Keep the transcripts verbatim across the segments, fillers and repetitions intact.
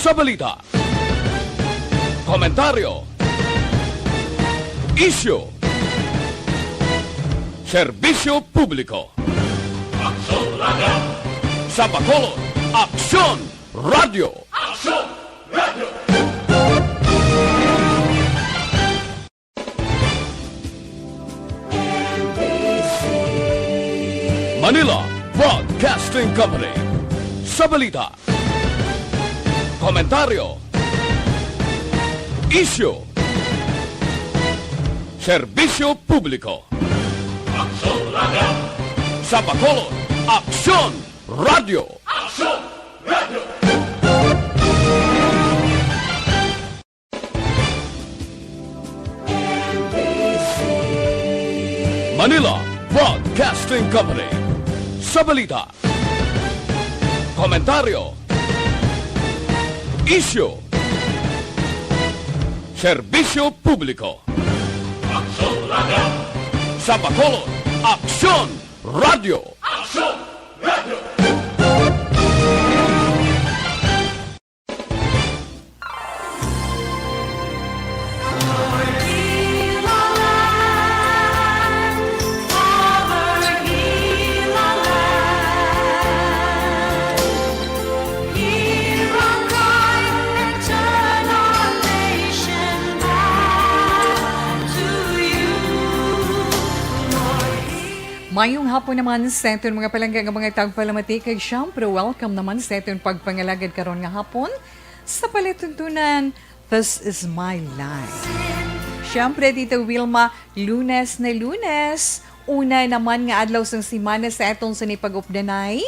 Sa balita, komentaryo, isyu, serbisyo publiko. Aksyon Radio! Sa Bacolod, Aksyon Radio! Aksyon Radio! Manila Broadcasting Company. Sa balita, komentaryo, isyu, serbisyo publiko. Aksyon Radio! Sa Bacolod, Aksyon Radio! Aksyon Radio! Manila Broadcasting Company. Sa balita, komentaryo, isyu, serbisyo publiko. Aksyon Radio! Sa Bacolod, Aksyon Radio! Aksyon Radio! Mayong hapon naman sa aton mga palangga nga mga tagpalamati, kag syempre, welcome naman sa aton pagpangalagad karon nga hapon sa palatuntunan, This Is My Life. Syempre, Tita Wilma, Lunes na Lunes, una naman nga adlaw sang semana sa aton sini pag-updanay,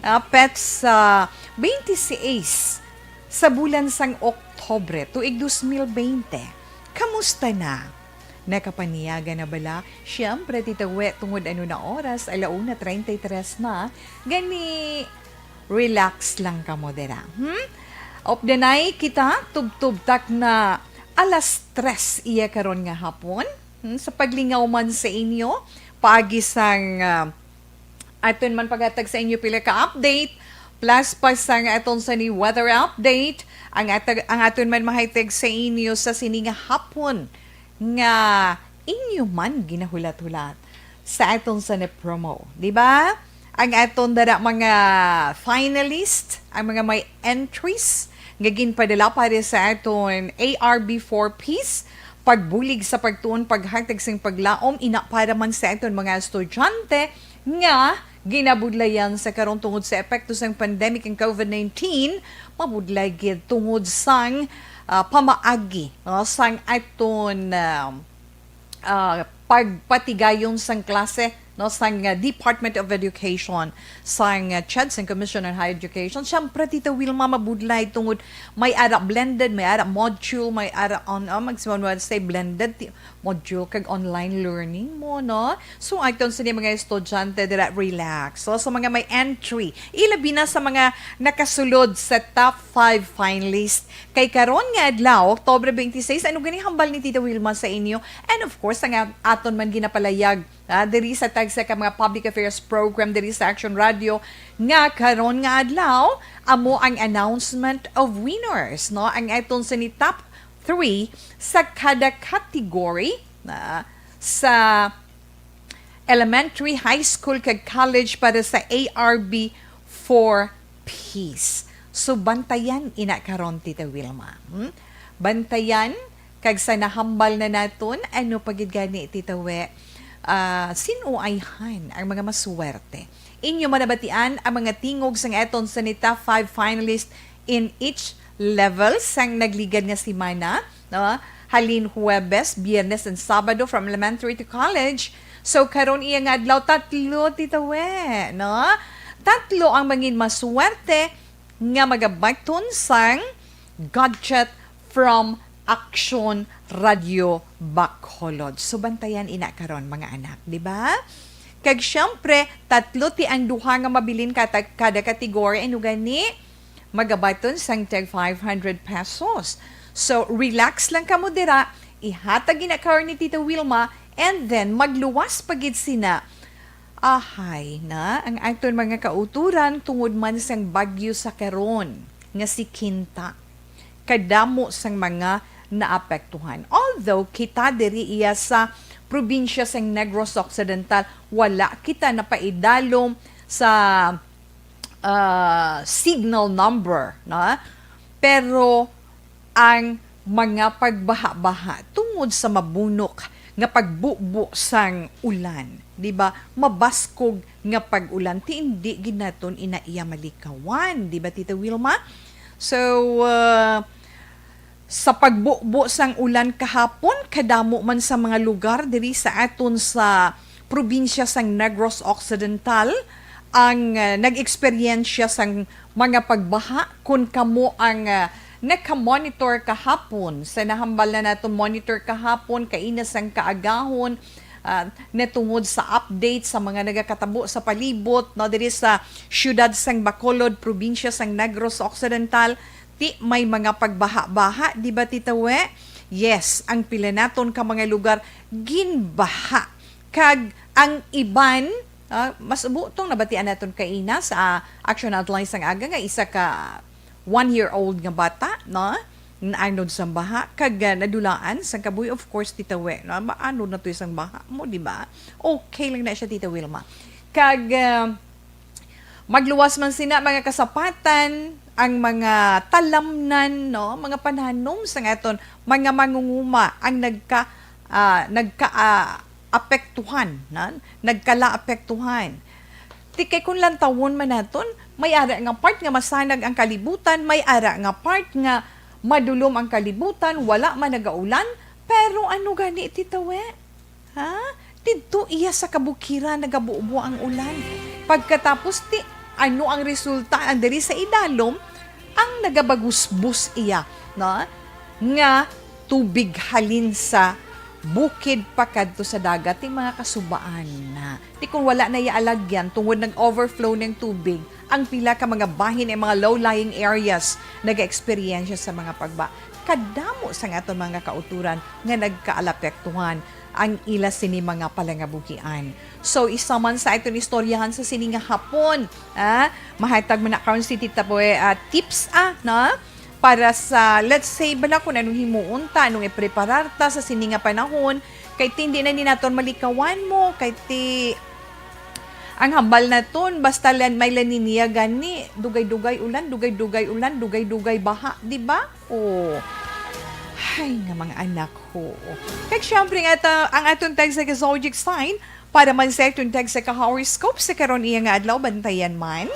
ah, petsa twenty-six sa bulan sang Oktubre, tuig dos mil bente. Kamusta na? Nakapaniyaga na bala? Siyempre, Tita We, tungod ano na oras, ala una treinta y tres na, gani, relax lang kamo dira. Hmm? Updanay kita, tubtob tak na alas tres iya karon nga hapon. Hmm? Sa paglingaw man sa inyo, paagi sang, ah, aton man paghatag sa inyo pila ka update, plus pa sang aton sini weather update, ang atag-, ang aton man mahatag sa inyo sa sini nga hapon nga inyo man ginahulat-hulat sa aton sini promo, di ba? Ang aton dara mga finalist, ang mga may entries nga ginpadala para sa aton A R B four Ps, pagbulig sa pagtuon, paghatag sing paglaom, ina para man sa aton mga estudyante nga ginabudlayan sa karon tungod sa epekto sang pandemic ang covid nineteen, mabudlay gid tungod sang, ah, pamaagi, no, sang aton, ah, ah, pagpatigayon sang klase, no, sang, ah, Department of Education, sang, ah, CHED, sang Commission on Higher Education. Siyempre, Tita Wilma, mabudlay tungod may ara blended, may ara module, may ara on, ah, magsimon mo say blended, ti-, module kag online learning mo, no? So, aton sini mga estudyante dira, relax. So, sa mga may entry, ilabi na sa mga nakasulod sa top five finalist, kay karon nga adlaw, Oktubre twenty-six, ano gani hambal ni Tita Wilma sa inyo? And of course, ang at-, aton man ginapalayag, ah, diri sa tagsa ka mga public affairs program diri sa Action Radio, nga karon nga adlaw, amo ang announcement of winners, no? Ang aton sini top three sa kada category, na sa elementary, high school, kag college para sa A R B four Ps. So, bantayan ina karon, Tita Wilma. Hmm? Bantayan, kag sa nahambal na naton, ano pa gid gani, Tita We, ah, sin-o ayhan ang mga maswerte? Inyo manabatian ang mga tingog sang aton sini top five finalist in each level sang nagligad nga semana, no? Halin Huwebes, Biyernes, and Sabado from elementary to college. So, karon iya nga adlaw, tatlo, Tita We, no? Tatlo ang mangin maswerte nga magabaton sang gadget from Action Radio Bacolod. So, bantayan ina karon, mga anak, di ba? Kag syempre, tatlo ti ang duha nga mabilin kada, kada kategorya, ano gani? Magabaton sang tag five hundred pesos. So, relax lang kamo dira, ihatag ina karon ni Tita Wilma, and then magluwas pa gid sina. Ahay na ang aton mga kauturan tungod man sang bagyo sa karon nga si Quinta. kadamo sang mga naapektuhan. Although kita diri iya sa probinsya sang Negros Occidental, wala kita napaidalom sa, ah, signal number, no? Pero ang mga pagbaha-baha tungod sa mabunok nga pagbubo sang ulan, di ba? Mabaskog nga pag-ulan, ti indi gid naton ina iya malikawan, di ba, Tita Wilma? So, ah, sa pagbubo sang ulan kahapon, kadamo man sa mga lugar diri sa aton sa probinsya sang Negros Occidental ang, ah, nag-eksperyensya sang mga pagbaha. Kun kamo ang, ah, naka-monitor kahapon, sa nahambal na nato monitor kahapon, kaina sang kaagahon, ah, natungod sa update sa mga nagakatabo sa palibot, no, diri sa siyudad sang Bacolod, probinsya sang Negros Occidental, ti may mga pagbaha-baha, di ba, Tita We? Yes, ang pila naton ka mga lugar ginbaha. Kag ang iban, ah, mas butong nabatian naton kaina sa, ah, Action Outline sang aga nga isa ka one-year-old nga bata, no? Naanod sang baha, kag, ah, nadulaan sang kabuhi, of course, Tita We, no? Maanod na to sang baha mo, di ba? Okay lang na siya, Tita Wilma. Kag, ah, magluwas man sina mga kasapatan, ang mga talamnan, no? Mga pananom sang aton mga mangunguma ang nagka, ah, nagka, ah, apektuhan, na? Nagkalaapektuhan. Ti kay kung lantawon man naton, may ara nga part nga masanag ang kalibutan, may ara nga part nga madulom ang kalibutan, wala man nagaulan, pero ano gani, Tita We? Ha? Didto iya sa kabukiran nagabubo ang ulan. Pagkatapos ti, ano ang resulta? Ang diri sa idalom, ang nagabagusbos iya, no? Nga tubig halin sa bukid pakadto sa dagat, ti mga kasubaan na. Ti kung wala na iya alagyan, tungod nag-overflow ng tubig, ang pila ka mga bahin ay mga low-lying areas nag-eksperyensya sa mga pagba. Kadamo sa aton mga kauturan nga nagkaalapektuhan ang ila sini mga palangabuhian. So, isa man sa aton istoryahan sa sini nga hapon, ah, mahatag man na karon si Tita Boy, ah, tips, ah, no? Para sa, let's say, bala kung anong himuon ta, anong ipreparar ta sa sini nga panahon, kay ti hindi na ni naton malikawan mo, kay ti ang hambal naton, basta lan-, may La Niña gani, dugay-dugay ulan, dugay-dugay ulan, dugay-dugay baha, di ba? Oh. Hay, nga mga anak ko. Kag syempre nga ta-, ang aton tag sa zodiac sign, para man sa aton tag sa ka-horoscope sa karon iya nga adlaw, bantayan man.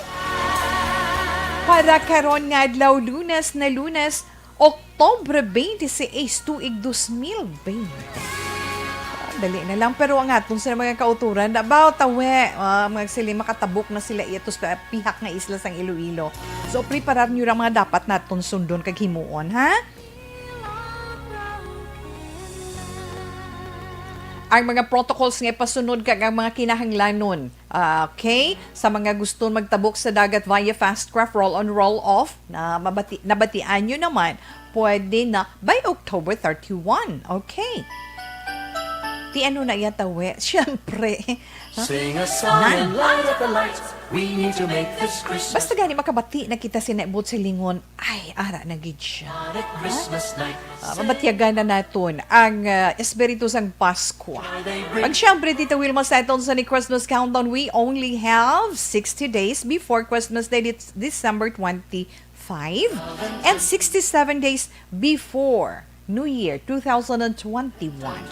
Para karon nga adlaw, Lunes na Lunes, Oktubre twenty-six, tuig dos mil twenty. Ah, dali na lang, pero ang aton sa mga kauturan, about tawe, ah, mga sila makatabok na sila itos pa pihak nga isla sang Iloilo. So, preparar nyo ra mga dapat naton sundon kag himuon, ha? Ang mga protocols nga ipasunod kag ang mga kinahanglanon. Ah, okay? Sa mga gusto magtabok sa dagat via fast craft, roll on, roll off, na mabati-, nabatian nyo naman, pwede na by October thirty-one. Okay. Ti ano na iya tawe? Siyempre. Sing a song and light up the lights. We need to make this Christmas. Basta gani makabati na kita sa naibot sa lingon, ay, ara na gid siya. On a Christmas night. Ah, mabatyagan na naton ang, ah, espiritu sang Paskwa. Pag siyempre, Tita Wilma, sa aton sa ni Christmas countdown, we only have sixty days before Christmas Day, it's December twenty-five, and sixty-seven days before New Year two thousand and twenty-one.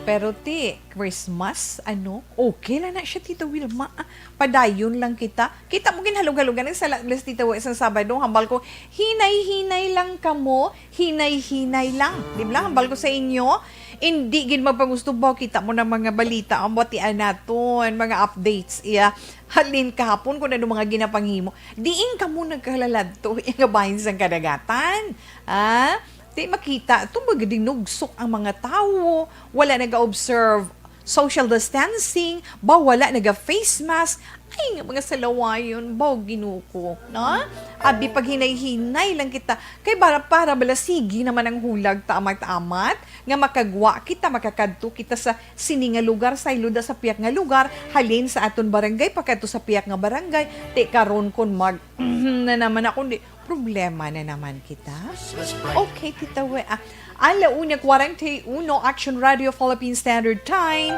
Pero ti, Christmas, ano, okay lang na siya, Tita Wilma. Ah, padayon lang kita. Kita mo, ginhalog-halogan ang sala, Tita Wilma, isang Sabado. Hambal ko, hinay-hinay lang kamo, hinay-hinay lang. Di ba? Hambal ko sa inyo, hindi gid magpagusto ba kita mo ng mga balita, ang batian naton, mga updates, iya. Halin kahapon kung ano mga ginapanghimo. Diin kamo nagkalaladto, iya nga bahin sang kadagatan? Ah? Di makita, tumbag dinugsok ang mga tawo, wala nag-observe social distancing, ba wala naga-face mask, ay, nga mga salawayon, baw Ginoo ko, no? Abi, paghinay-hinay lang kita. Kay para, para bala, sige naman ang hulag, taamat-amat, nga makagwa kita, makakadto kita sa sini nga lugar, saylo da sa piyak nga lugar, halin sa aton barangay, pakadto sa piyak nga barangay, ti karon kon mag, na naman ako, di, Problema na naman kita. Okay, Tita We. Ah, ala una kwarenta y uno, Action Radio Philippine Standard Time.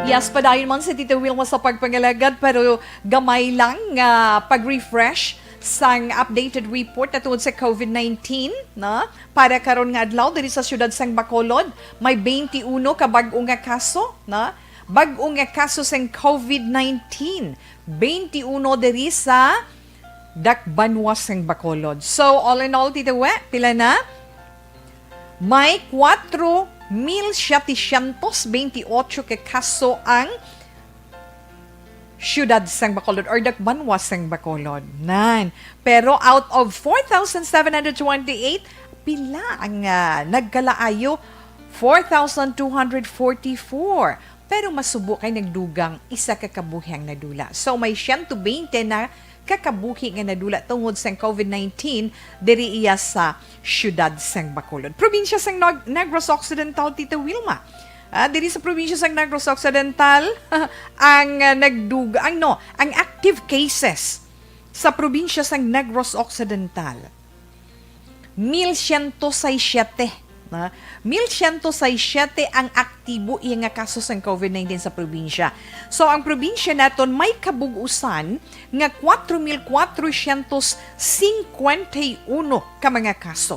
Yes, padayon man si Tita Wilma sa pagpangalagad, pero gamay lang nga pag-refresh sang updated report na tungod sa COVID nineteen, na para karon nga adlaw diri sa siyudad sang Bacolod, may twenty-uno ka bag-o nga kaso, na bag-o nga kaso sang COVID nineteen, twenty-uno diri sa dakbanwa sang Bacolod. So, all in all, Tita We, pila na? May kwatro mil setecientos veintiocho ka kaso ang siyudad sang Bacolod or dakbanwa sang Bacolod. Nan. Pero out of four thousand seven hundred twenty-eight, pila ang ah, nagkalaayo? Four thousand two hundred forty-four. Pero masubo kay nagdugang isa ka kabuhi ang nadula. So may siyento bente na ka kabuhi nga nadula tungod sang COVID nineteen diri iya sa siyudad sang Bacolod. Probinsya sang Nag- Negros Occidental, Tita Wilma. Ah, diri sa probinsya sang Negros Occidental, ang ah, nagdug ang no, ang active cases sa probinsya sang Negros Occidental, mil siyento sais siyete, na? Mil siyento sais siyete ang aktibo iya nga kaso sang COVID nineteen sa probinsya. So, ang probinsya naton may kabug-usan nga kwatro mil kwatro siyento singkwenta y uno ka mga kaso.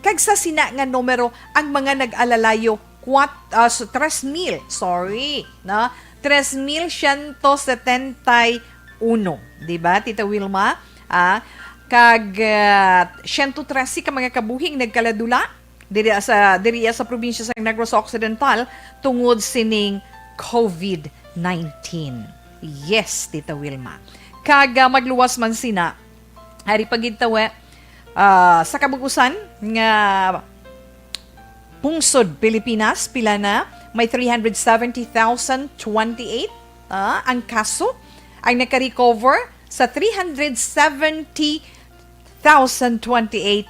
Kag sa sina nga numero, ang mga nag-alalayo, kwat, ah, s- tres mil, sorry, na? Tres mil siyento setenta y uno, di ba, Tita Wilma? Ah, kag ah, siyento trese ka mga kabuhi ang nagkaladula diri sa diri sa probinsya sa Negros Occidental tungod sining COVID nineteen. Yes, Tita Wilma. Kag ah, magluwas man sina, ari pa gid tawe, ah, sa kabug-usan nga pungsod Pilipinas, pila na? May three hundred seventy thousand twenty-eight, ah, ang kaso ang nakarecover sa three hundred seventy thousand twenty-eight,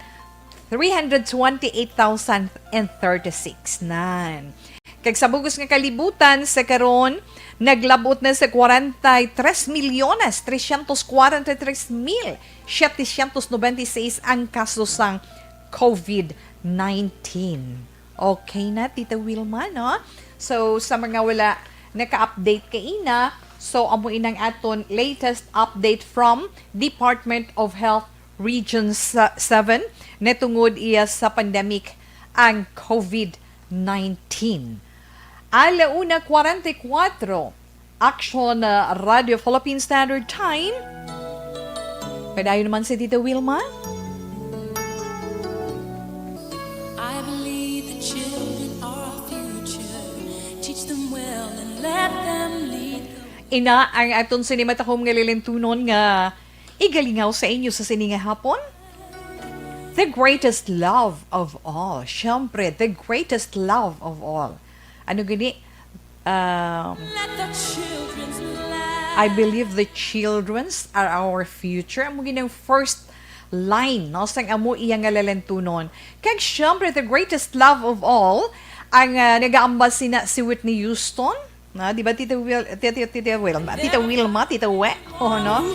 three hundred twenty-eight thousand and thirty-six nan. Kag sa bugos nga kalibutan, sa karon, naglabot na sa kwarenta y tres milyones trescientos cuarenta y tres mil setecientos noventa y seis ang kaso sang COVID nineteen. Okay na, Tita Wilma, no? So, sa mga wala naka-update kaina, so amo inang aton latest update from Department of Health Region sa- seven na tungod iya sa pandemic ang COVID nineteen. Ala una kwarenta y kuwatro, Action uh, Radio Philippine Standard Time. Padayon naman si Tita Wilma. I believe the children are our future. Teach them well and let them lead the Ina ang aton sinimatahom nga lilintunon nga igalingaw sa inyo sa sini nga hapon. The greatest love of all. Siyempre, the greatest love of all. Ano gani? Um, Let the children's life I believe the children's are our future. Amo ginang first line, no, sang amo iya nga lalantunon. Kag syempre, the greatest love of all, ang uh, nagaambal sina si Whitney Houston, na, di ba, Tita, Wil, Tita, Tita Wilma, Tita Wilma, Tita We, oh, no?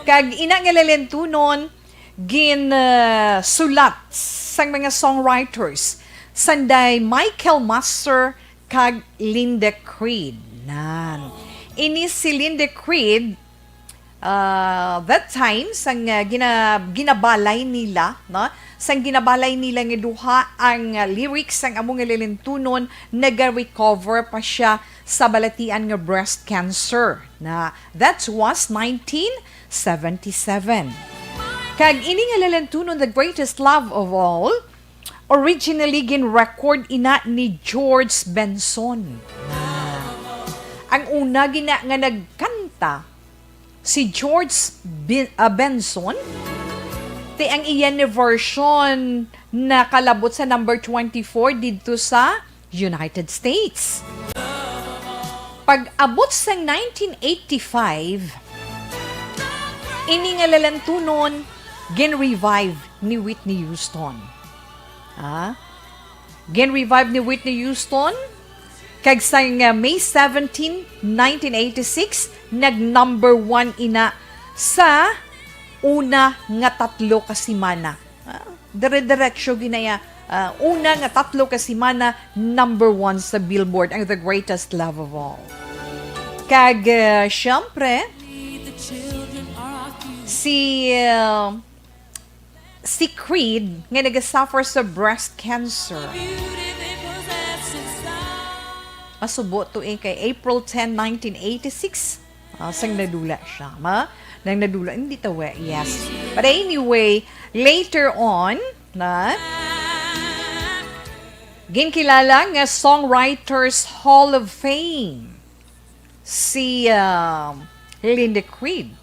Kag ina nga lalantunon, gin uh, sulat sang mga songwriters, sanday Michael Master kag Linda Creed. Nan. Ini si Linda Creed, uh, that time, sang uh, gina, ginabalay nila, no? Sang ginabalay nila nga duha ang uh, lyrics sang amo nga lilintunon, naga-recover pa siya sa balatian nga breast cancer. Na, that was nineteen seventy-seven. Kag ini nga lalantunon, The Greatest Love of All, originally gin-record ina ni George Benson. Ang una gina nga nagkanta si George Bin- ah, Benson, ti ang iya ni version nakalabot sa number twenty-four didto sa United States. Pag-abot sa nineteen eighty-five, ini nga lalantunon gin-revive ni Whitney Houston. Ah? Gin-revive ni Whitney Houston kag sa nga May seventeen, nineteen eighty-six, nag number one ina sa una nga tatlo ka semana. Ah, dire-diretso ginaya, ah, una nga tatlo ka semana, number one sa Billboard, ang The Greatest Love of All. Kag, ah, syempre, si, ah, si Creed nga nagasuffer sa breast cancer. Masubo to eh, kay April ten, nineteen eighty-six. Ah, sang nadula siya, ma? Nang nadula, hindi tawe, yes. But anyway, later on, na, ginkilala nga Songwriters Hall of Fame si, ah, Linda Creed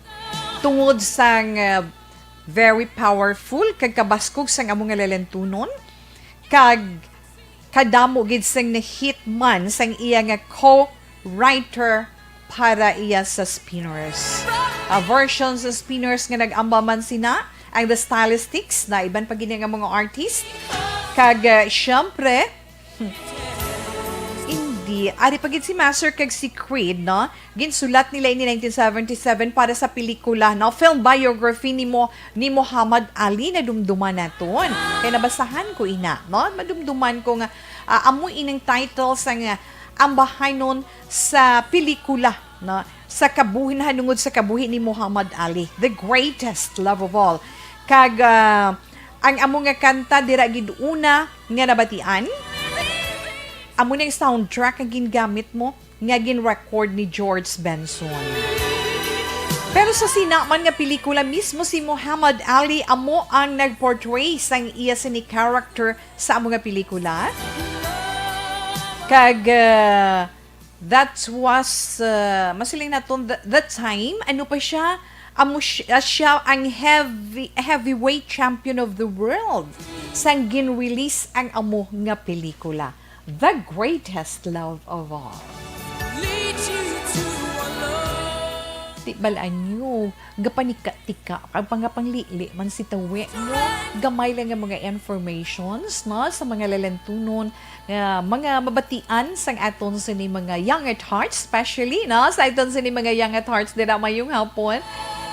tungod sang, ah, very powerful kag kabaskog sang amo nga lalentunon kag kadamo gid sing na-hit man sang iya nga co-writer para iya sa Spinners. A version sa Spinners nga nag-amba man sina ang The Stylistics na iban pa gid nga mga artist. Kag, ah, syempre, hindi, ari pa gid si Master kag si Creed, no? Ginsulat nila ini nineteen seventy-seven para sa pelikula, no? Film biography ni mo ni Muhammad Ali na dumduman naton. Kay nabasahan ko ina, no? Madumduman ko nga, ah, amo ining title sang, ah, ambahanon sa pelikula, no? Sa kabuhi, nahanungod sa kabuhi ni Muhammad Ali, The Greatest Love of All. Kag, ah, ang amo nga kanta dira gid una nga nabatian, amo ning soundtrack ang gingamit mo nga gin-record ni George Benson. Pero sa sina man nga pelikula, mismo si Muhammad Ali amo ang nag-portray sang iya sini character sa amo nga pelikula. Kag, uh, that was, uh, masiling naton the, the time, ano pa siya, amo siya, siya ang heavy, heavyweight champion of the world sang gin-release ang amo nga pelikula. The Greatest Love of All. Di bal-an nyo, gapanika-tika, ang pangapanglili man si Tawe, no? Gamay lang nga mga informations, no? Sa mga lalentunon, nga mga mabatian sang aton sini mga young at heart, especially, no? Sa aton sini mga young at hearts, dira mayong hapon.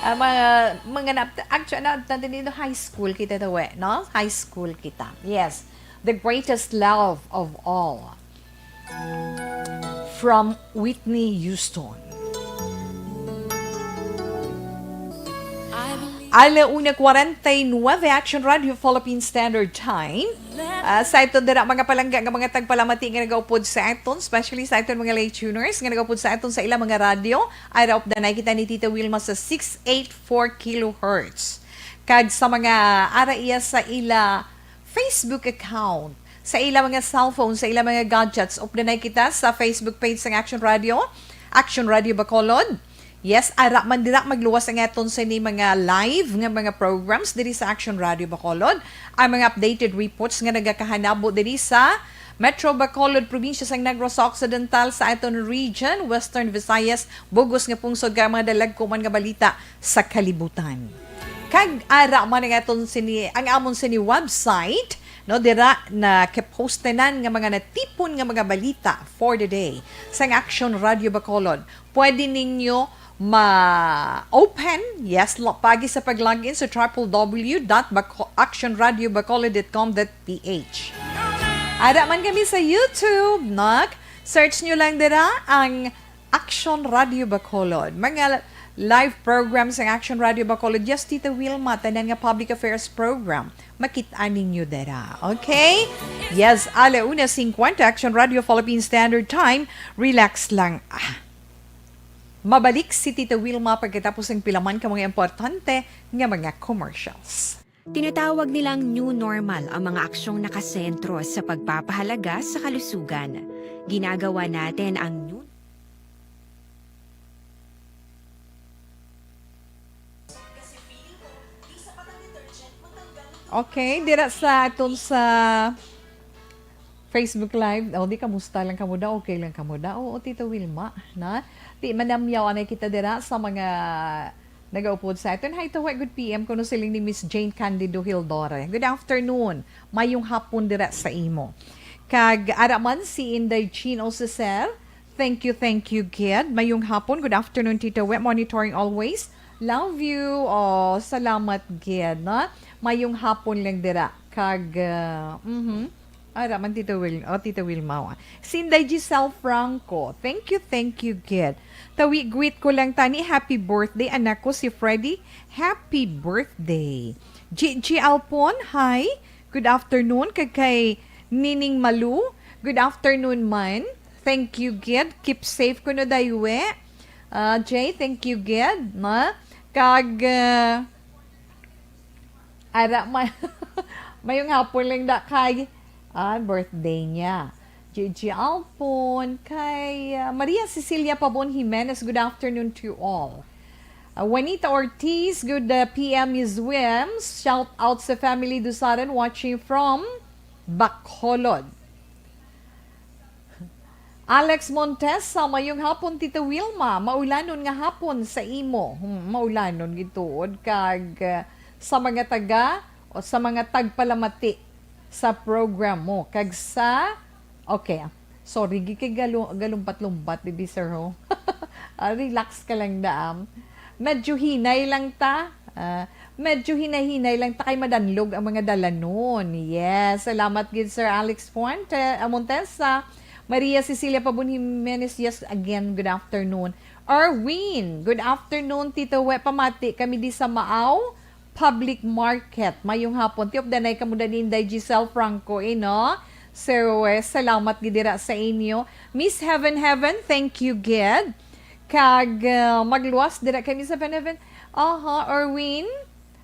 Ah, mga, mga na, actually, na, na, high school kita, Tawe, no? High school kita. Yes. The Greatest Love of All. From Whitney Houston. Ala una kwarenta y nuebe, Action Radio Philippine Standard Time. Ah, sa aton dira mga palangga nga mga tagpalamati nga nagaupod sa aton, especially sa aton mga late tuners nga nagaupod sa aton sa ilang mga radyo, ara updanay kita ni Tita Wilma sa six eight four kilohertz. Kag sa mga ara iya sa ila Facebook account, sa ila mga cellphone, sa ila mga gadgets. Updanay kita sa Facebook page sang Action Radio, Action Radio Bacolod. Yes, ara man dira magluwas ang aton sini mga live nga mga programs diri sa Action Radio Bacolod. Ang mga updated reports nga nagakahanabo diri sa Metro Bacolod, probinsya sang Negros Occidental, sa aton region, Western Visayas, bugos nga pungsod, kag mga dalagkuman nga balita sa kalibutan. Kag ara man ang aton sini, ang amon sini website, no, dira na kipostenan nga mga natipon nga mga balita for the day sang Action Radio Bacolod. Pwede ninyo ma-open, yes, la-, pagi sa pag-login sa triple W dot actionradiobacolod dot com dot P H. Ara man kami sa YouTube, nak. Search nyo lang dira ang Action Radio Bacolod. Mga live programs ang Action Radio Bacolod. Yes, Tita Wilma, tanan nga public affairs program, makit-an ninyo dira. Okay? Yes, ala una cincuenta, Action Radio Philippine Standard Time. Relax lang. Ah. Mabalik si Tita Wilma pagkatapos ng pilaman ka mga importante nga mga commercials. Tinatawag nilang new normal ang mga aksyong nakasentro sa pagpapahalaga sa kalusugan. Ginagawa natin ang new Okay, dira sa aton sa Facebook Live. O, di, kamusta lang kamo da? Okay lang kamo da? Oo, Tita Wilma, na? Di, manamyaw anay kita dira sa mga nagaupod sa aton. Hi, Tawe, good P M. Kuno siling ni Miss Jane Candido Hildore. Good afternoon. Mayong hapon dira sa imo. Kag ara man si Inday Jean Oseser. Thank you, thank you, kid. Mayong hapon. Good afternoon, Tita We. Monitoring always. Love you. Oh, salamat gid, no? Mayong hapon lang dira. Kag, ah, mhm. Ara man, Tito Wil-, oh, Tito Wilma, oh. Si Inday Giselle Franco. Thank you, thank you gid. Tawi, greet ko lang tani. Happy birthday, anak ko, si Freddy. Happy birthday. Gigi Alpon, hi. Good afternoon. Kag kay Nining Malu, good afternoon man. Thank you gid. Keep safe kuno, Daywe. Ah, Jay, thank you gid, na. Kag, ah, ara, ma-, mayong hapon lang da kay, ah, birthday niya. Gigi Alpon, kay, ah, Maria Cecilia Pabon Jimenez, good afternoon to you all. Ah, Juanita Ortiz, good, ah, P M, Miss Wims. Shout out sa family Dusaran watching from Bacolod. Alex Montesa, mayong hapon, Tita Wilma. Maulanon nga hapon sa imo. Hmm, maulanon gituod kag, ah, sa mga taga o sa mga tagpalamati sa program mo. Kag sa, okay, sorry, gi kay galu-, galumpat-lumpat, bibi, sir, ho. Ah, relax ka lang, daam. Medyo hinay lang ta. Ah, medyo hinay-hinay lang ta kay madanlog ang mga dalanon. Yes, salamat gid, Sir Alex Fuente, ah, Montesa. Maria Cecilia Pabon Jimenez, yes, again, good afternoon. Erwin, good afternoon, Tito We. Pamati kami di sa Maaw Public Market. Mayong hapon. Tiop danay kamo da ni Inday Giselle Franco, eh, no? So, eh, salamat gid dira sa inyo. Miss Heaven Heaven, thank you gid. Kag, ah, magluwas dira kay Miss Heaven Heaven. Aha, Erwin.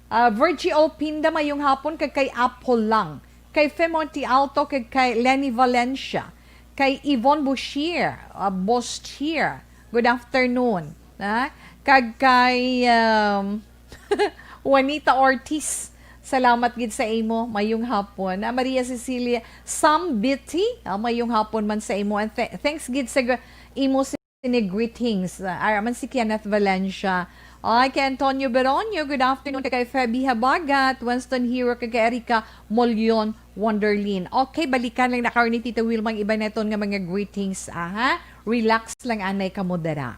Ah, Virgie Opinda, mayong hapon, kag kay Apple lang. Kay Fe Monte Alto, kag kay Lenny Valencia. Kay Yvonne Bouchier, ah, Bostier. Good afternoon. Ha? Kag kay, um, Juanita Ortiz, salamat gid sa imo. Mayong hapon. Ah, Maria Cecilia Sambiti, ah, mayong hapon man sa imo. And th-, thanks gid sa gr-, imo sini greetings. Ah, ara man si Kenneth Valencia. Ay, kay Antonio Beronio, good afternoon. Kay Feby Habagat, Winston Hero, kay Erica Molion Wonderlin. Okay, balikan lang na karon ni Tita Wilma ang iban naton nga mga greetings, ah, ha? Relax lang anay kamo dira.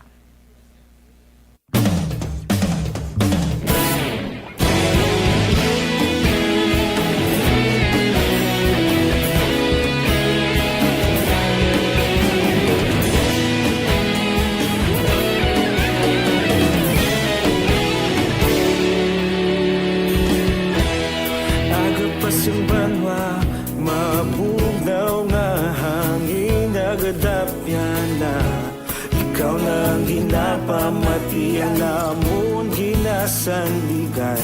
Aga pa sing banwa, mabugnaw nga hangin, nagadapyan na. Ikaw na ang ginapamati, ang amon ginasandigan.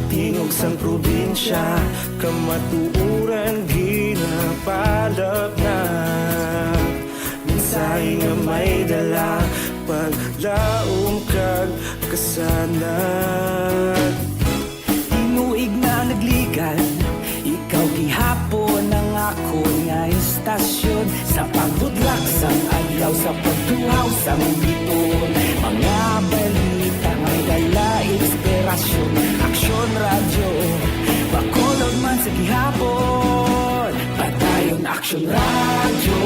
Tingog sang probinsya, kamatuoran ginapalap na. Mensahe nga may dala, paglaom kag kasanag. Tinuig na nagligan, ikaw gihapon ang akon nga istasyon. Sa pagbudlak sang adlaw, sa pagtuhaw sang bituon, mga balita may dala inspirasyon. Aksyon Radyo, Bacolod man sa gihapon. Padayon Aksyon Radyo,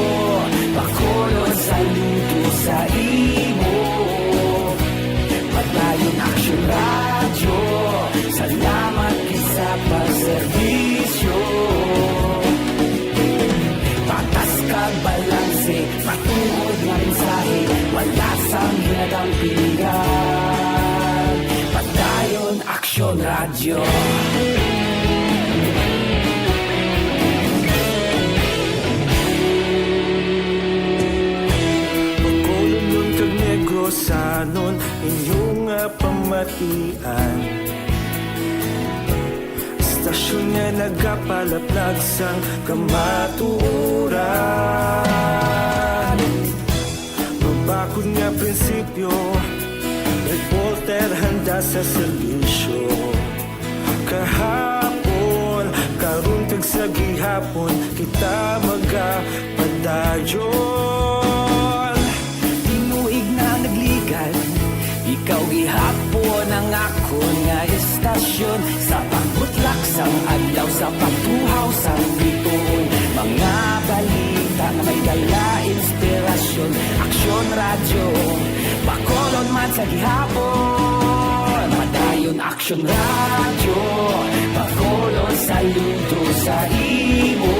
Bacolod, saludo sa imo. Padayon Aksyon Radyo, salamat gid sa pagserbisyo. Patas kag balanse, matuod nga mensahe, wala sang hinadampingan. Padayon Aksyon Radyo. Bacolodnon kag Negrosanon, inyo nga pamatian. Istasyon nga nagapalaplag sang kamatuoran. Mabakod nga prinsipyo, reporter handa sa serbisyo. Kahapon, karon kag sa gihapon, kita magapadayon. Tinuig na nagligan, ikaw gihapon ang akon nga istasyon. Sa pagbutlak sang adlaw, sa pagtuhaw sang bituon, mga balita nga may dala inspirasyon. Aksyon Radyo, Bacolod man sa gihapon, padayon Aksyon Radyo. Bacolod, saludo sa imo.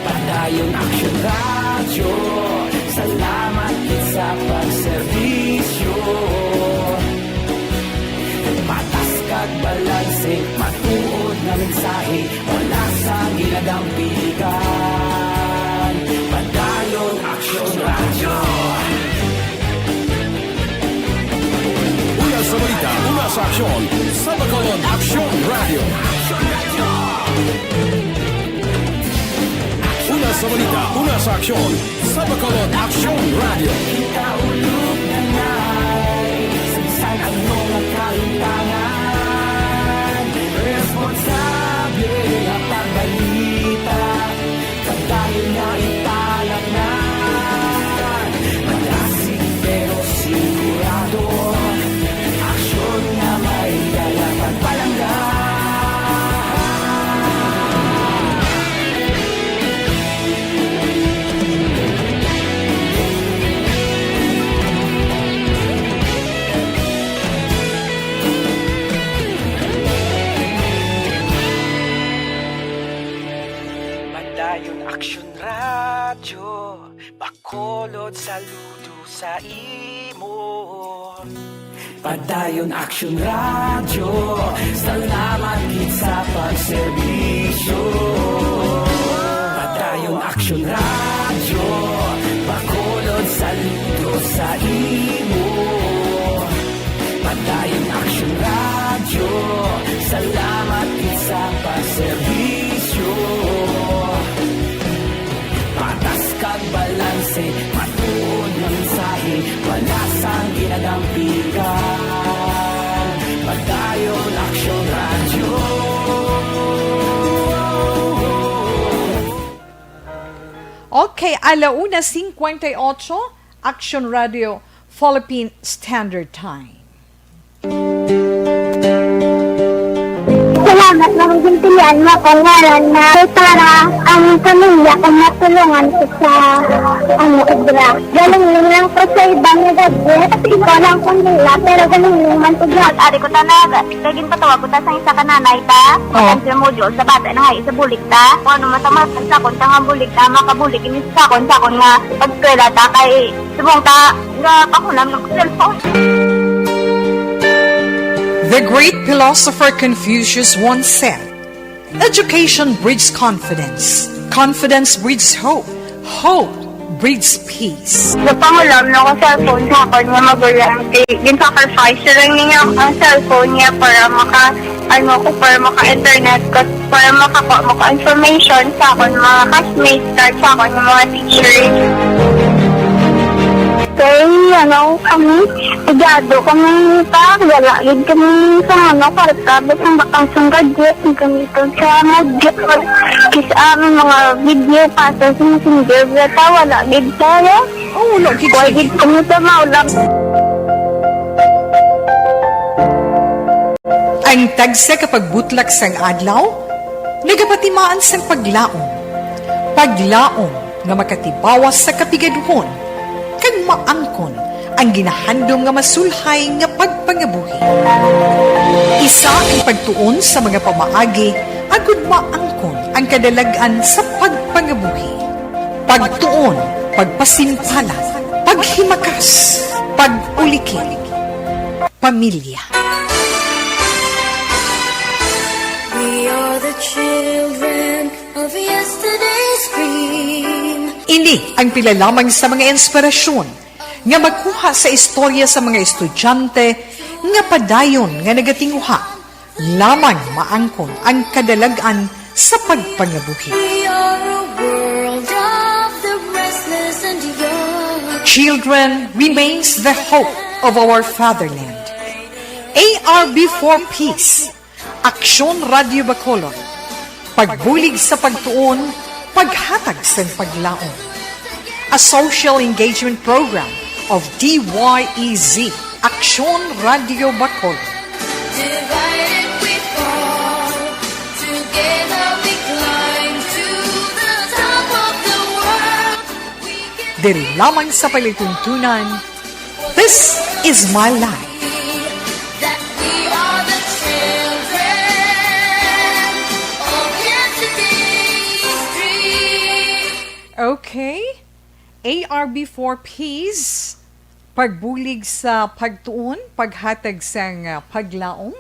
Padayon Aksyon Radyo, salamat gid sa pagserbisyo. Patas kag balanse, matuod nga mensahe, wala sang ginagampigan. Padayon Aksyon Radyo. Una sa balita, una sa aksyon, sa Bacolod Aksyon Radyo. Una sa balita, una sa aksyon, sa Bacolod Aksyon Radyo. Kita ulog na nai, sa bisan ano nga kalimtangan, responsable nga pagbalita, padayon nga italangan. Malasig pero sigurado, aksyon nga may dala pagpalangga. Padayon Aksyon Radyo, Bacolod, saludo sa imo. Padayon Aksyon Radyo, salamat gid sa pagserbisyo. Padayon Aksyon Radyo, Bacolod, saludo sa imo. Padayon Aksyon Radyo, salamat gid sa pagserbisyo. Patas kag balanse, matuod nga mensahe, wala sang ginagampigan. Padayon Aksyon Radyo. Okay, ala una cincuenta y ocho, Aksyon Radyo, Philippine Standard Time. Salamat nga ginpilian mo akong ngalan na kay para ang pamilya ko matulungan ko sa, ano, obra. Galing lang ko sa iba nga gadget. Ikaw lang kung dila, pero galing man ko. Ari ko ta na, kay ginpatawag ko ta sa isa ka nanay ta. Oh. Ang sa module, sa bata na nga, isa bulig ta. Kung ano masama, sa akon ta nga bulig ta, makabulig ini sa akon, sa akon nga pag-eskwela ta, kay subong ta, nga pakulam ng cellphone. The great philosopher Confucius once said, "Education breeds confidence. Confidence breeds hope. Hope breeds peace." Napangulam na ko cellphone sa akon nga magulang. Kay gin-sacrifice lang niya ang cellphone niya para maka, ano ko, para maka-internet ko, para makakuha mo ka information sa akon mga classmates kag sa akon nga mga teachers. Kay, ano, kami, pigado kami pa, wala gid kami sa, ano, kwarta, bisan bakasyon gadget, ang gamiton sa module. Kis ang mga video pa sa Messenger, bata, wala gid kaya. Oh, wala gid. Wala gid kami sa maulam. Ang tagsa ka pagbutlak sang adlaw, nagapatimaan sang paglaom. Paglaom nga makatibawas sa kapigaduhon, kag maangkon ang ginahandom nga masulhay nga pagpangabuhi. Isa ang pagtuon sa mga pamaagi agud maangkon ang kadalag-an sa pagpangabuhi. Pagtuon, pagpasimpalat, paghimakas, pag-ulikid. Pamilya. We are the children of yesterday's dream. Ini ang pila lamang sa mga inspirasyon nga makuha sa istorya sa mga estudyante nga padayon nga nagatinguha lamang maangkon ang kadalag-an sa pagpangabuhi. We are a world of the restless and young. Children remains the hope of our fatherland. A R B for Peace, Aksyon Radyo Bacolod, pagbulig sa pagtuon, paghatag sang paglaom. A social engagement program of D Y E Z, Aksyon Radyo Bacolod. Divided we fall, together we climb to the top of the world. We can Diri lamang sa palatuntunan, Is my life. Okay. A R B four Ps, pagbulig sa pagtuon, paghatag sang, ah, paglaom.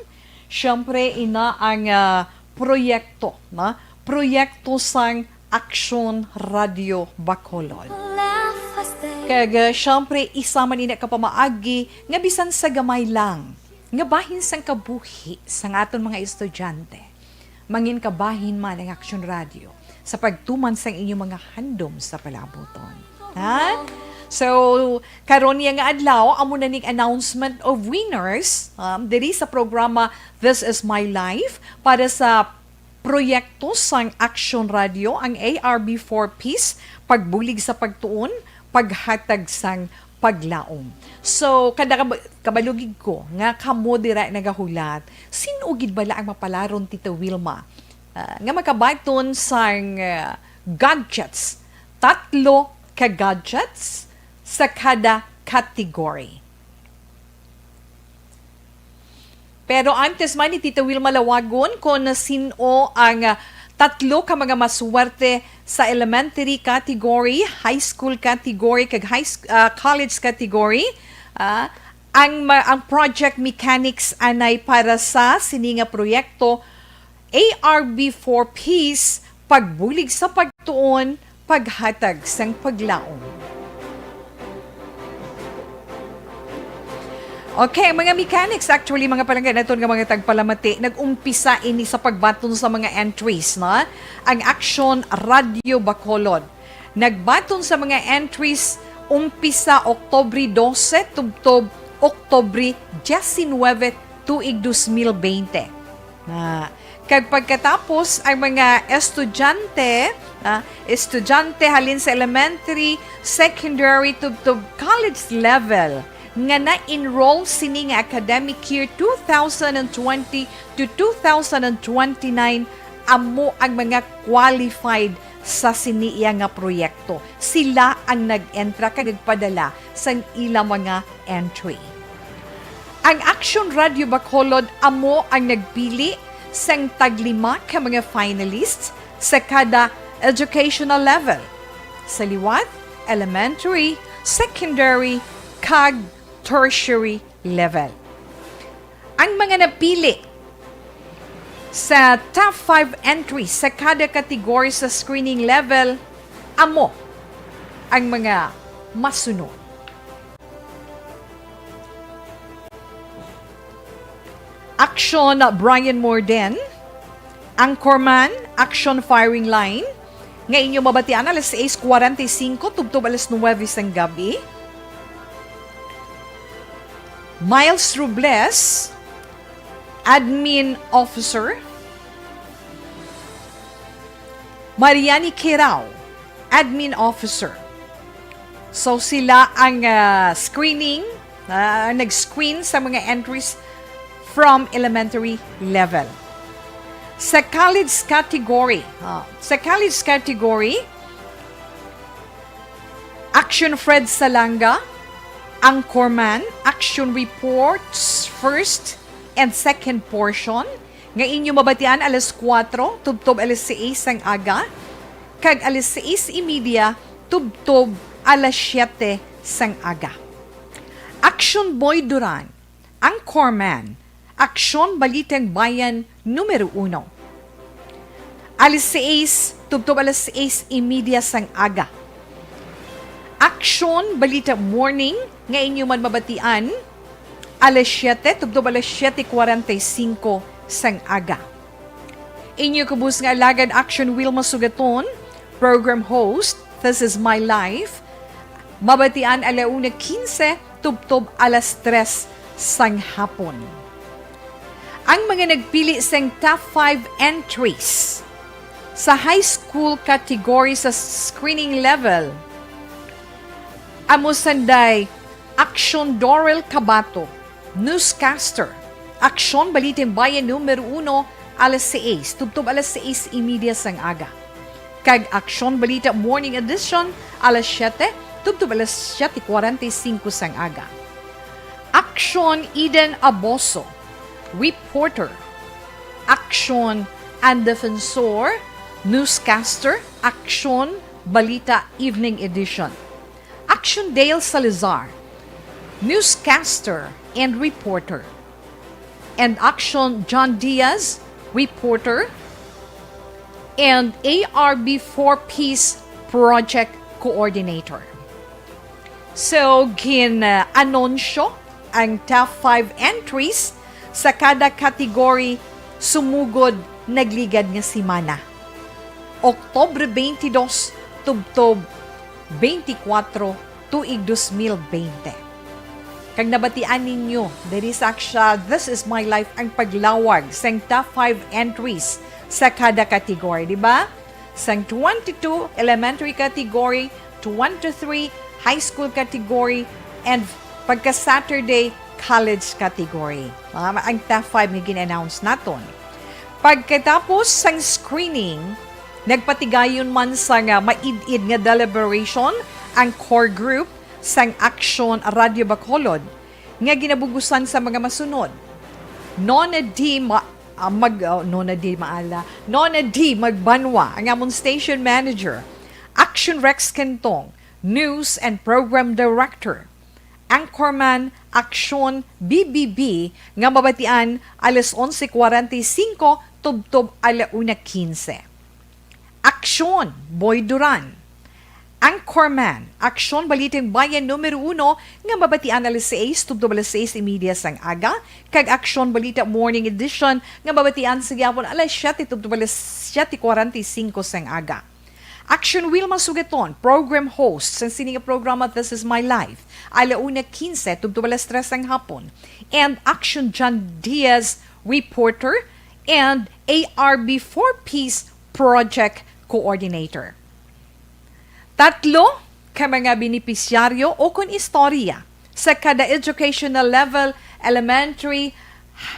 Siyempre, ina ang, ah, proyekto, na? Proyekto sang Aksyon Radio Bacolod. Kag, ah, siyempre, isa man ina ka pamaagi nga bisan sa gamay lang nga bahin sang kabuhi sang aton mga estudyante, mangin kabahin man ang Aksyon Radio sa pagtuman sang inyong mga handom sa palabuton. Ha? So, karon niya nga adlaw, amo na ning announcement of winners, um, diri sa programa This Is My Life para sa proyekto sang Aksyon Radio, ang A R B four Ps, pagbulig sa pagtuon, paghatag sang paglaom. So, kada kab-, kabalugig ko nga kamo dira nagahulat, sin-o gid bala ang mapalaron, Tita Wilma, ah, nga makabaton sang, ah, gadgets? Tatlo ka gadgets sa kada category. Pero antes man ni Tita Wilma lawagon kon sin-o ang, ah, tatlo ka mga maswerte sa elementary category, high school category, kag high sc-, ah, college category, ah, ang ma-, ang project mechanics anay para sa sini nga proyekto, A R B four Ps, pagbulig sa pagtuon, paghatag sang paglaom. Okay, mga mechanics, actually, mga palangga naton nga mga tagpalamati, nag-umpisa ini sa pagbaton sa mga entries, na? Ang Aksyon Radio Bacolod nagbaton sa mga entries umpisa Oktobre dose tubtob Oktobre diecinuebe, tuig dos mil bente. Na, kag pagkatapos, ang mga estudyante, ah, estudyante halin sa elementary, secondary, tubtob college level nga na-enroll sini nga academic year two thousand and twenty to two thousand and twenty-nine, amo ang mga qualified sa sini iya nga proyekto. Sila ang nag-entra kag nagpadala sang ila mga entry. Ang Aksyon Radio Bacolod amo ang nagpili sang taglima ka mga finalists sa kada educational level, sa liwat, elementary, secondary, kag tertiary level. Ang mga napili sa top five entries sa kada category sa screening level amo ang mga masunod. Aksyon Brian Morden, Anchorman, Aksyon Firing Line, nga inyo mabatian alas sais kwarenta y singko tubtob alas nuwebe sang gabi. Miles Robles, Admin Officer. Mariani Kirao, Admin Officer. So, sila ang, ah, screening, ah, nag-screen sa mga entries from elementary level. Sa college category, ah, sa college category, Action Fred Salanga, Anchorman, Action Reports, first and second portion, nga inyo mabatian alas kuwatro tubtob alas sais sang aga, kag alas sais y media tubtob alas siyete sang aga. Action Boy Duran, Anchorman, Aksyon Balitang Bayan numero uno. Alas sais tubtob alas sais y media sang aga. Aksyon Balita Morning nga inyo man mabatian alas siyete tubtob alas siyete kwarenta y singko sang aga. Inyo kubos nga alagad, Action Wilma Sugaton, program host, This Is My Life, mabatian ala una quince tubtob alas tres sang hapon. Ang mga nagpili sang top five entries sa high school category sa screening level, amo sanday Aksyon Dorel Cabato, newscaster, Aksyon Balitang Bayan numero uno, alas sais tubtob alas sais y media sang aga. Kag Aksyon Balita Morning Edition, alas siyete tubtob alas siyete kwarenta y singko sang aga. Aksyon Eden Aboso, reporter. Aksyon Ann Defensor, newscaster. Aksyon Balita Evening Edition. Aksyon Dale Salazar, newscaster and reporter. And Aksyon John Diaz, reporter. And A R B four Peace Project Coordinator. So, gin-anunsyo ang top five entries sa kada category sumugod nagligad nga semana, Oktubre twenty-two tubtob twenty-four, tuig dos mil bente. Kag nabatian ninyo diri sa aksya This Is My Life ang paglawag sang top five entries sa kada category, di ba? Sang twenty-two elementary category, twenty-three high school category, and pagka Saturday, college category. Mga ma-, ang top five nga gin-announce naton. Pagkatapos sang screening, nagpatigayon man sang maid-id nga deliberation ang core group sang Aksyon Radyo Bacolod nga ginabugusan sa mga masunod: Nona D. Ma-, ah, Mag-, oh, Nona D. Maala, Nona D. Magbanwa, ang amon station manager. Aksyon Rex Kentong, news and program director. Anchorman Aksyon B B B nga mabatian alas onse cuarenta y cinco tubtob ala una quince. Aksyon Boy Duran. Anchorman Aksyon Balitang Bayan numero uno nga mabatian alas sais tubtob alas sais y media sang aga, kag Aksyon Balita Morning Edition nga mabatian sa gihapon alas siyete tubtob alas siyete cuarenta y cinco sang aga. Aksyon Wilma Sugaton, program host sang sini nga programa This Is My Life, ala una quince tubtob alas tres sang hapon. And Aksyon John Diaz, reporter, and A R B four Peace Project Coordinator. Tatlo ka mga benepisyaryo o kon istorya sa kada educational level, elementary,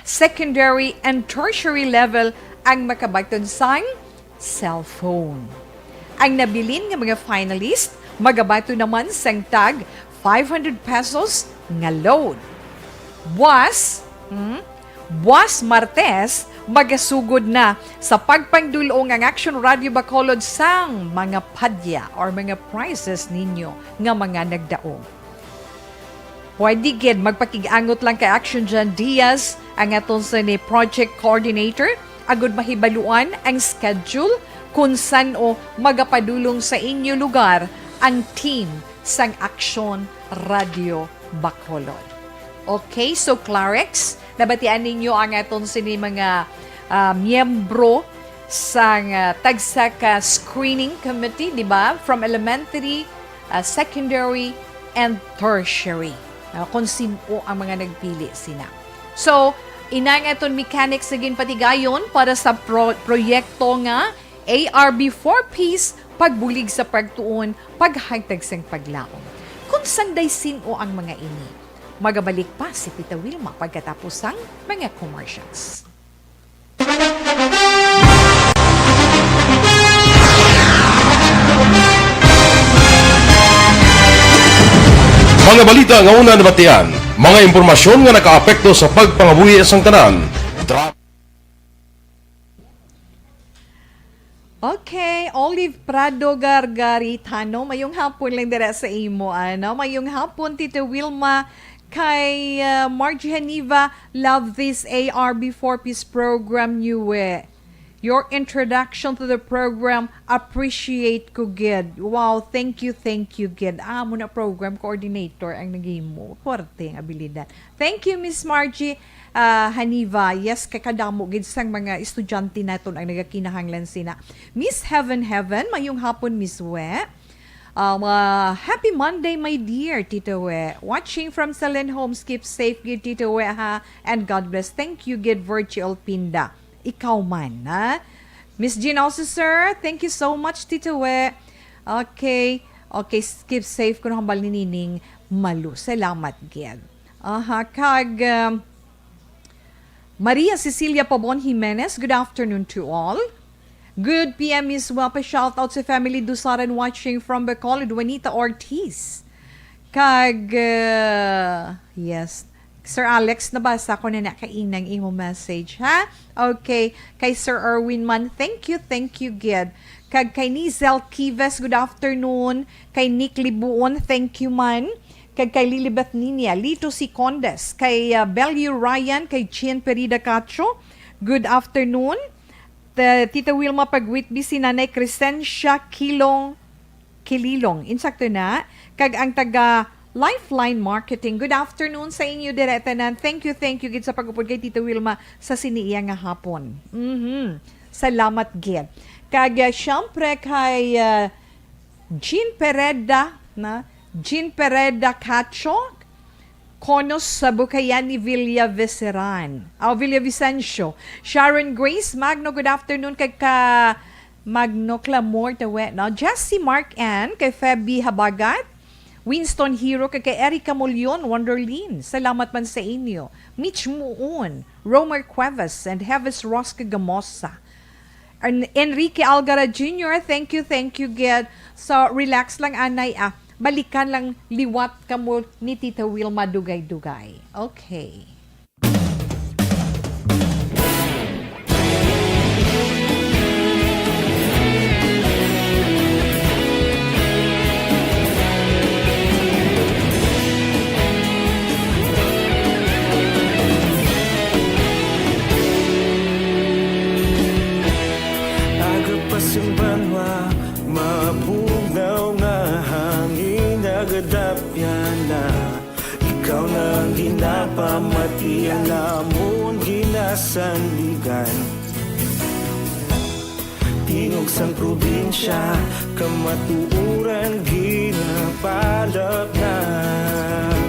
secondary, and tertiary level ang makabaton sang cellphone. Ang nabilin nga mga finalist magabaton naman sang tag five hundred pesos nga load. Buwas, hmm? Buwas Martes, magasugod na sa pagpangdul-ong ang Aksyon Radyo Bacolod sang mga padya or mga prizes ninyo nga mga nagdaog. Pwede gid magpakig-angot lang kay Aksyon John Diaz, ang aton sini project coordinator, agud mahibaluan ang schedule kung san-o magapadulong sa inyo lugar ang team sang Aksyon Radyo Bacolod. Okay, so Clarex, nabatian ninyo ang aton sini mga, ah, miyembro sang, ah, tagsa ka screening committee, di ba? From elementary, ah, secondary, and tertiary. Ah, kung sin-o ang mga nagpili sina. So, ina nga aton mechanics nga ginpatigayon para sa pro-, proyekto nga A R B four Ps, pagbulig sa pagtuon, paghagtag sang paglaom. Kung sanday sin-o ang mga ini, magabalik pa si Tita Wilma pagkatapos sang mga commercials. Mga balita nga una nabatian, mga impormasyon nga nakaapekto sa pagpangabuhi sang tanan. Dra- Okay, Olive Prado Gargaritano, mayong hapon lang dira sa imo, ano? Mayong hapon, Tita Wilma, kay, uh, Margie Haniva, love this A R B four Ps program niyo, eh. Your introduction to the program, appreciate ko gid. Wow, thank you, thank you gid. Ah, amo na program coordinator ang naghimo. Forte ang abilidad. Thank you, Miss Margie, ah, Haniva. Yes, kay kadamo gid sang mga estudyante naton ang nagakinahanglan sina. Miss Heaven Heaven, mayong hapon, Miss We. Um, ah, happy Monday, my dear Tito We. Watching from Salen Homes, keep safe gid, Tito We, ha, and God bless. Thank you gid, Virtual Pinda. Ikaw man, ha? Miss Jean also, sir, thank you so much, Tito We. Okay. Okay, s-, keep safe kuno hambal ni Nining Malu. Salamat gid. Aha, kag, um, Maria Cecilia Pabon Jimenez, good afternoon to all. Good P M, Miss We. Pa-shout out sa family Dusaran watching from Bacolod, Juanita Ortiz. Kag, uh, yes, Sir Alex, nabasa ko na na kainang imo message, ha? Okay. Kay Sir Erwin man, thank you, thank you, gid. Kag kay Nizel Kives, good afternoon. Kay Nick Libuon, thank you man. Kag kay Lilibeth Ninia, Lito C. Condes, kay, ah, Bellew Ryan, kay Chin Perida Cacho, good afternoon. T-, Tita Wilma Pagwitbi, si Nanay Crescencia Kilong, Kililong. Insakto na. Kag ang taga Lifeline Marketing. Good afternoon sa inyo, dire tanan. Thank you, thank you gid sa pag-upod kay Tita Wilma sa sini iya nga hapon. Mhm. Salamat gid. Kag, ah, syempre kay, ah, Jean Pereda, na? Jean Pereda Cacho, Konos sa Bukayan ni Villa Viceran. Aw, Villa Vicencio. Sharon Grace Magno, good afternoon. Kag ka Magno Clamor Tawe, no? Jessie Mark Ann, kay Feby Habagat, Winston Hero, kag kay Erica Mulion, Wonderlin. Salamat man sa inyo. Mitch Muon, Romer Cuevas, and Heves Ross Kagamosa. En-, Enrique Algara Junior, thank you, thank you, gid. So, relax lang, anay, ah. Balikan lang liwat kamo ni Tita Wilma dugay-dugay. Okay. Aga pa sing banwa, mabugnaw nga hangin nagadapyan na. Ikaw na ang ginapamati, ang amon ginasandigan. Tingog sang probinsya, kamatuoran ginapalapnap.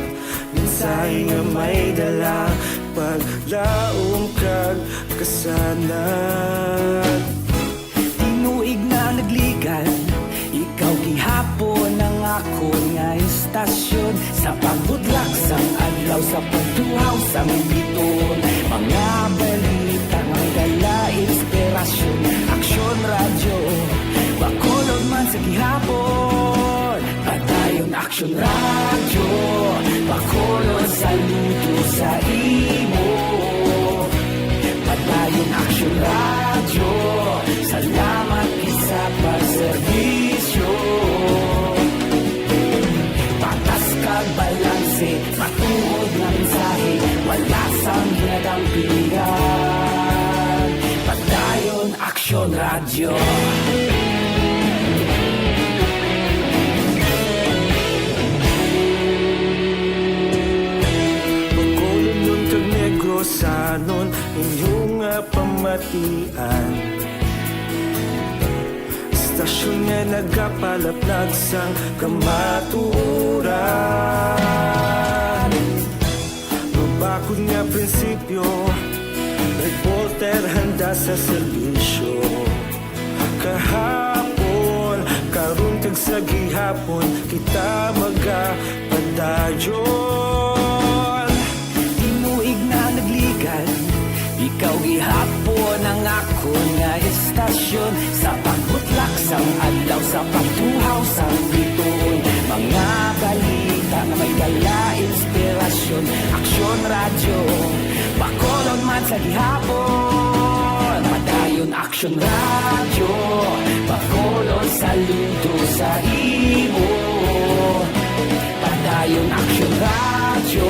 Mensahe nga may dala, paglaom kag kasanag. Tinuig na nagligad, ikaw gihapon ang akon nga istasyon. Sa pagbudlak sang adlaw, sa pagtuhaw sang biton, mga balita nga may dala inspirasyon. Aksyon Radyo, Bacolod man sa gihapon. Padayon Aksyon Radyo, Bacolod, saludo sa imo. Padayon Aksyon Radyo, salamat gid sa pagserbisyo. Patas kag balanse, matuod nga mensahe, wala sang ginadampigan. Padayon Aksyon Radyo. Bacolodnon kag Negrosanon, inyo nga pamatian. Istasyon nga nagapalaplag sang kamatuoran. Mabakod nga prinsipyo, reporter handa sa serbisyo. Kahapon, karon kag sa gihapon, kita magapadayon. Tinuig na nagligad, ikaw gihapon ang akon nga istasyon. Sa pagbutlak sang adlaw, sa pagtuhaw sang biton, mga balita nga may dala inspirasyon. Aksyon Radyo, Bacolod man sa gihapon. Padayon Aksyon Radyo, Bacolod, saludo sa imo. Padayon Aksyon Radyo,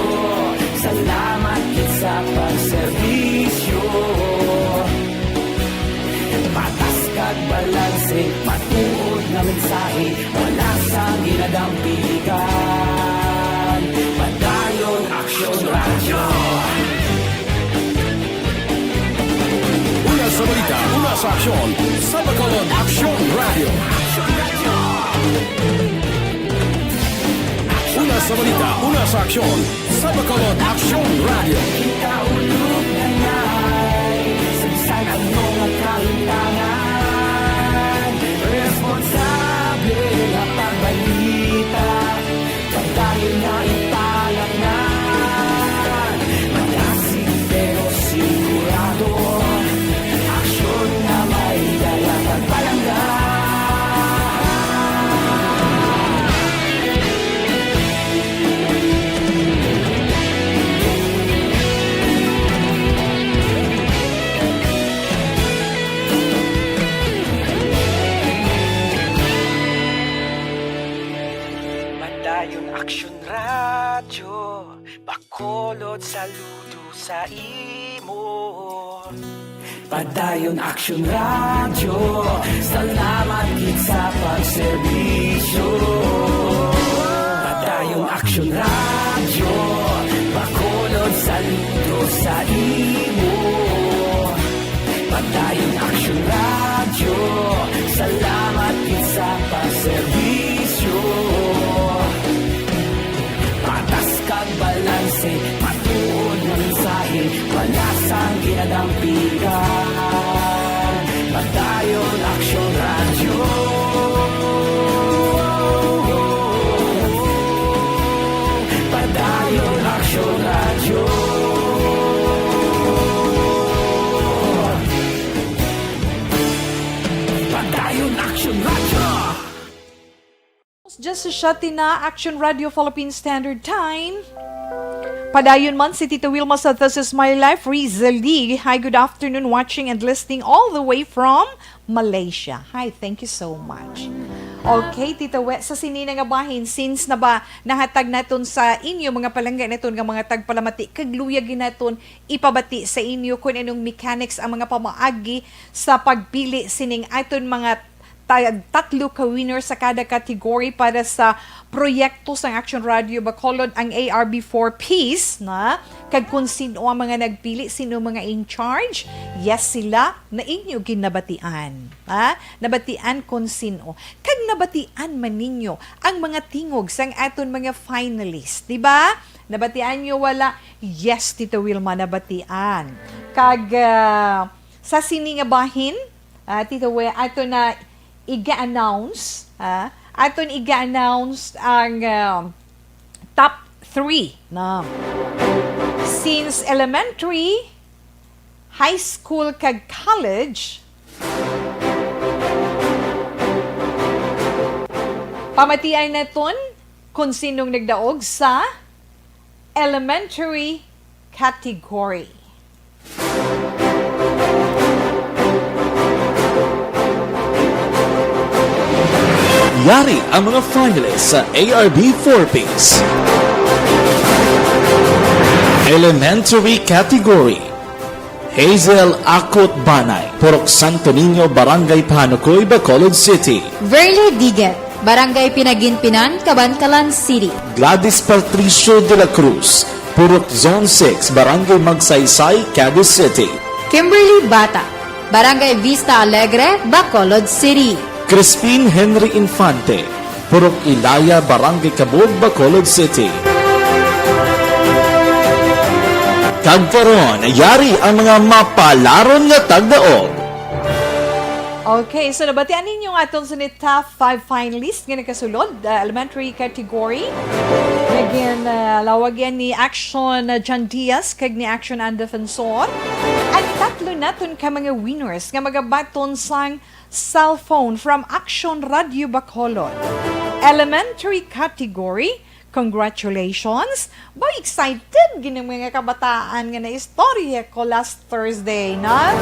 salamat gid sa pagserbisyo. Patas kag balanse, matuod nga mensahe, wala sang ginadampigan. Padayon Aksyon Radyo. Una sa balita, una sa aksyon, sa Bacolod Aksyon Radyo. Una sa balita, una sa aksyon, sa Bacolod Aksyon Radyo. Ikaulog na ngay, sa bisan ano nga kahimtangan, responsable nga pagbalita, padayon nga ipalaknad. Malasig pero sigurado, aksyon nga may dala kag palangga. Saludo sa imo. Padayon Action Radio, salamat gid sa pagserbisyo. Padayon Action Radio, Bacolod, saludo sa imo. Padayon Action Radio, salamat gid sa pagserbisyo. Patas kag balanse, matuod nga mensahe, wala sang ginadampigan. Padayon Action Radio. Padayon Action Radio. Padayon Action Radio. Just a shot na Action Radio Philippine Standard Time. Padayon man si Tita Wilma sa This Is My Life, Rizali. Hi, good afternoon, watching and listening all the way from Malaysia. Hi, thank you so much. Okay, Tita We, sa sini na nga bahin, since na ba nahatag naton sa inyo, mga palangga naton nga mga tagpalamati, kag luyag naton ipabati sa inyo kung anong mechanics ang mga pamaagi sa pagpili sining aton mga ta-, tatlo ka winner sa kada category para sa proyekto sang Action Radio Bacolod, ang A R B four Ps, na, kag kung sino ang mga nagpili, sino mga in charge, yes, sila na inyo ginabatian. Ha? Nabatian kung sino. Kag nabatian man ninyo ang mga tingog sang aton mga finalists, di ba? Nabatian nyo wala? Yes, Tita Wilma, nabatian. Kag, ah, sa sini nga bahin, ah, Tita We, ato na iga-announce, ah, aton iga-announce ang, ah, top three na. Since elementary, high school, kag college, pamatiay naton kung sinong nagdaog sa elementary category. Yari ang mga finalists sa A R B four Ps. Elementary Category. Hazel Akot Banay, Purok Santo Niño, Barangay Panukoy, Bacolod City. Verly Diget, Barangay Pinaginpinan, Kabankalan City. Gladys Patricio de la Cruz, Purok Zone six, Barangay Magsaysay, Cadiz City. Kimberly Bata, Barangay Vista Alegre, Bacolod City. Crispin Henry Infante, Purok Ilaya, Barangay Cabug, Bacolod City. Kag karon, yari ang mga mapalaron nga tagdaog. Okay, so nabatian ninyo nga aton sa ni top five finalist nga nakasulod, uh, elementary category. Again, uh, lawag yan ni Action, uh, John Diaz kag ni Action Ann Defensor. Ang tatlo naton ka mga winners nga magabaton sang cellphone from Action Radio Bacolod. Elementary category, congratulations! Ba, excited gid ang mga kabataan nga naistorya ko last Thursday, na?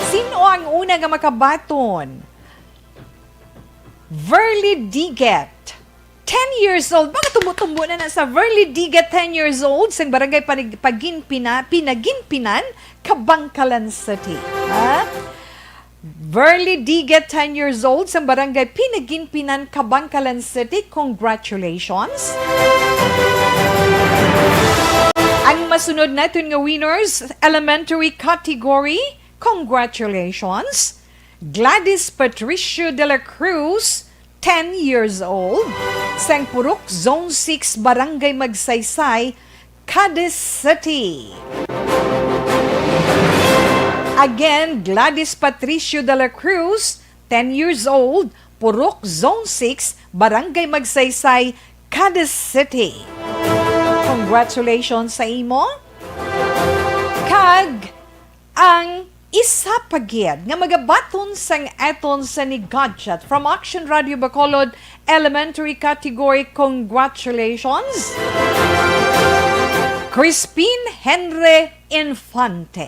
Sino ang una nga makabaton? Verly Diget, ten years old. Mga tumbo-tumbo na na sa Verly Diget, ten years old, sang barangay Panig-, Paginpina-, Pinaginpinan, Kabankalan City. Ha? Verly Diget, ten years old, sang barangay Pinaginpinan, Kabankalan City. Congratulations. Ang masunod naton nga winners, elementary category, congratulations. Gladys Patricio de la Cruz, ten years old, sang Purok Zone six, Barangay Magsaysay, Cadiz City. Again, Gladys Patricio de la Cruz, ten years old, Purok Zone six, Barangay Magsaysay, Cadiz City. Congratulations sa imo. Kag ang isa pa gid nga magabaton sang aton sa ni gadget from Action Radio Bacolod Elementary Category, congratulations, Crispin Henry Infante.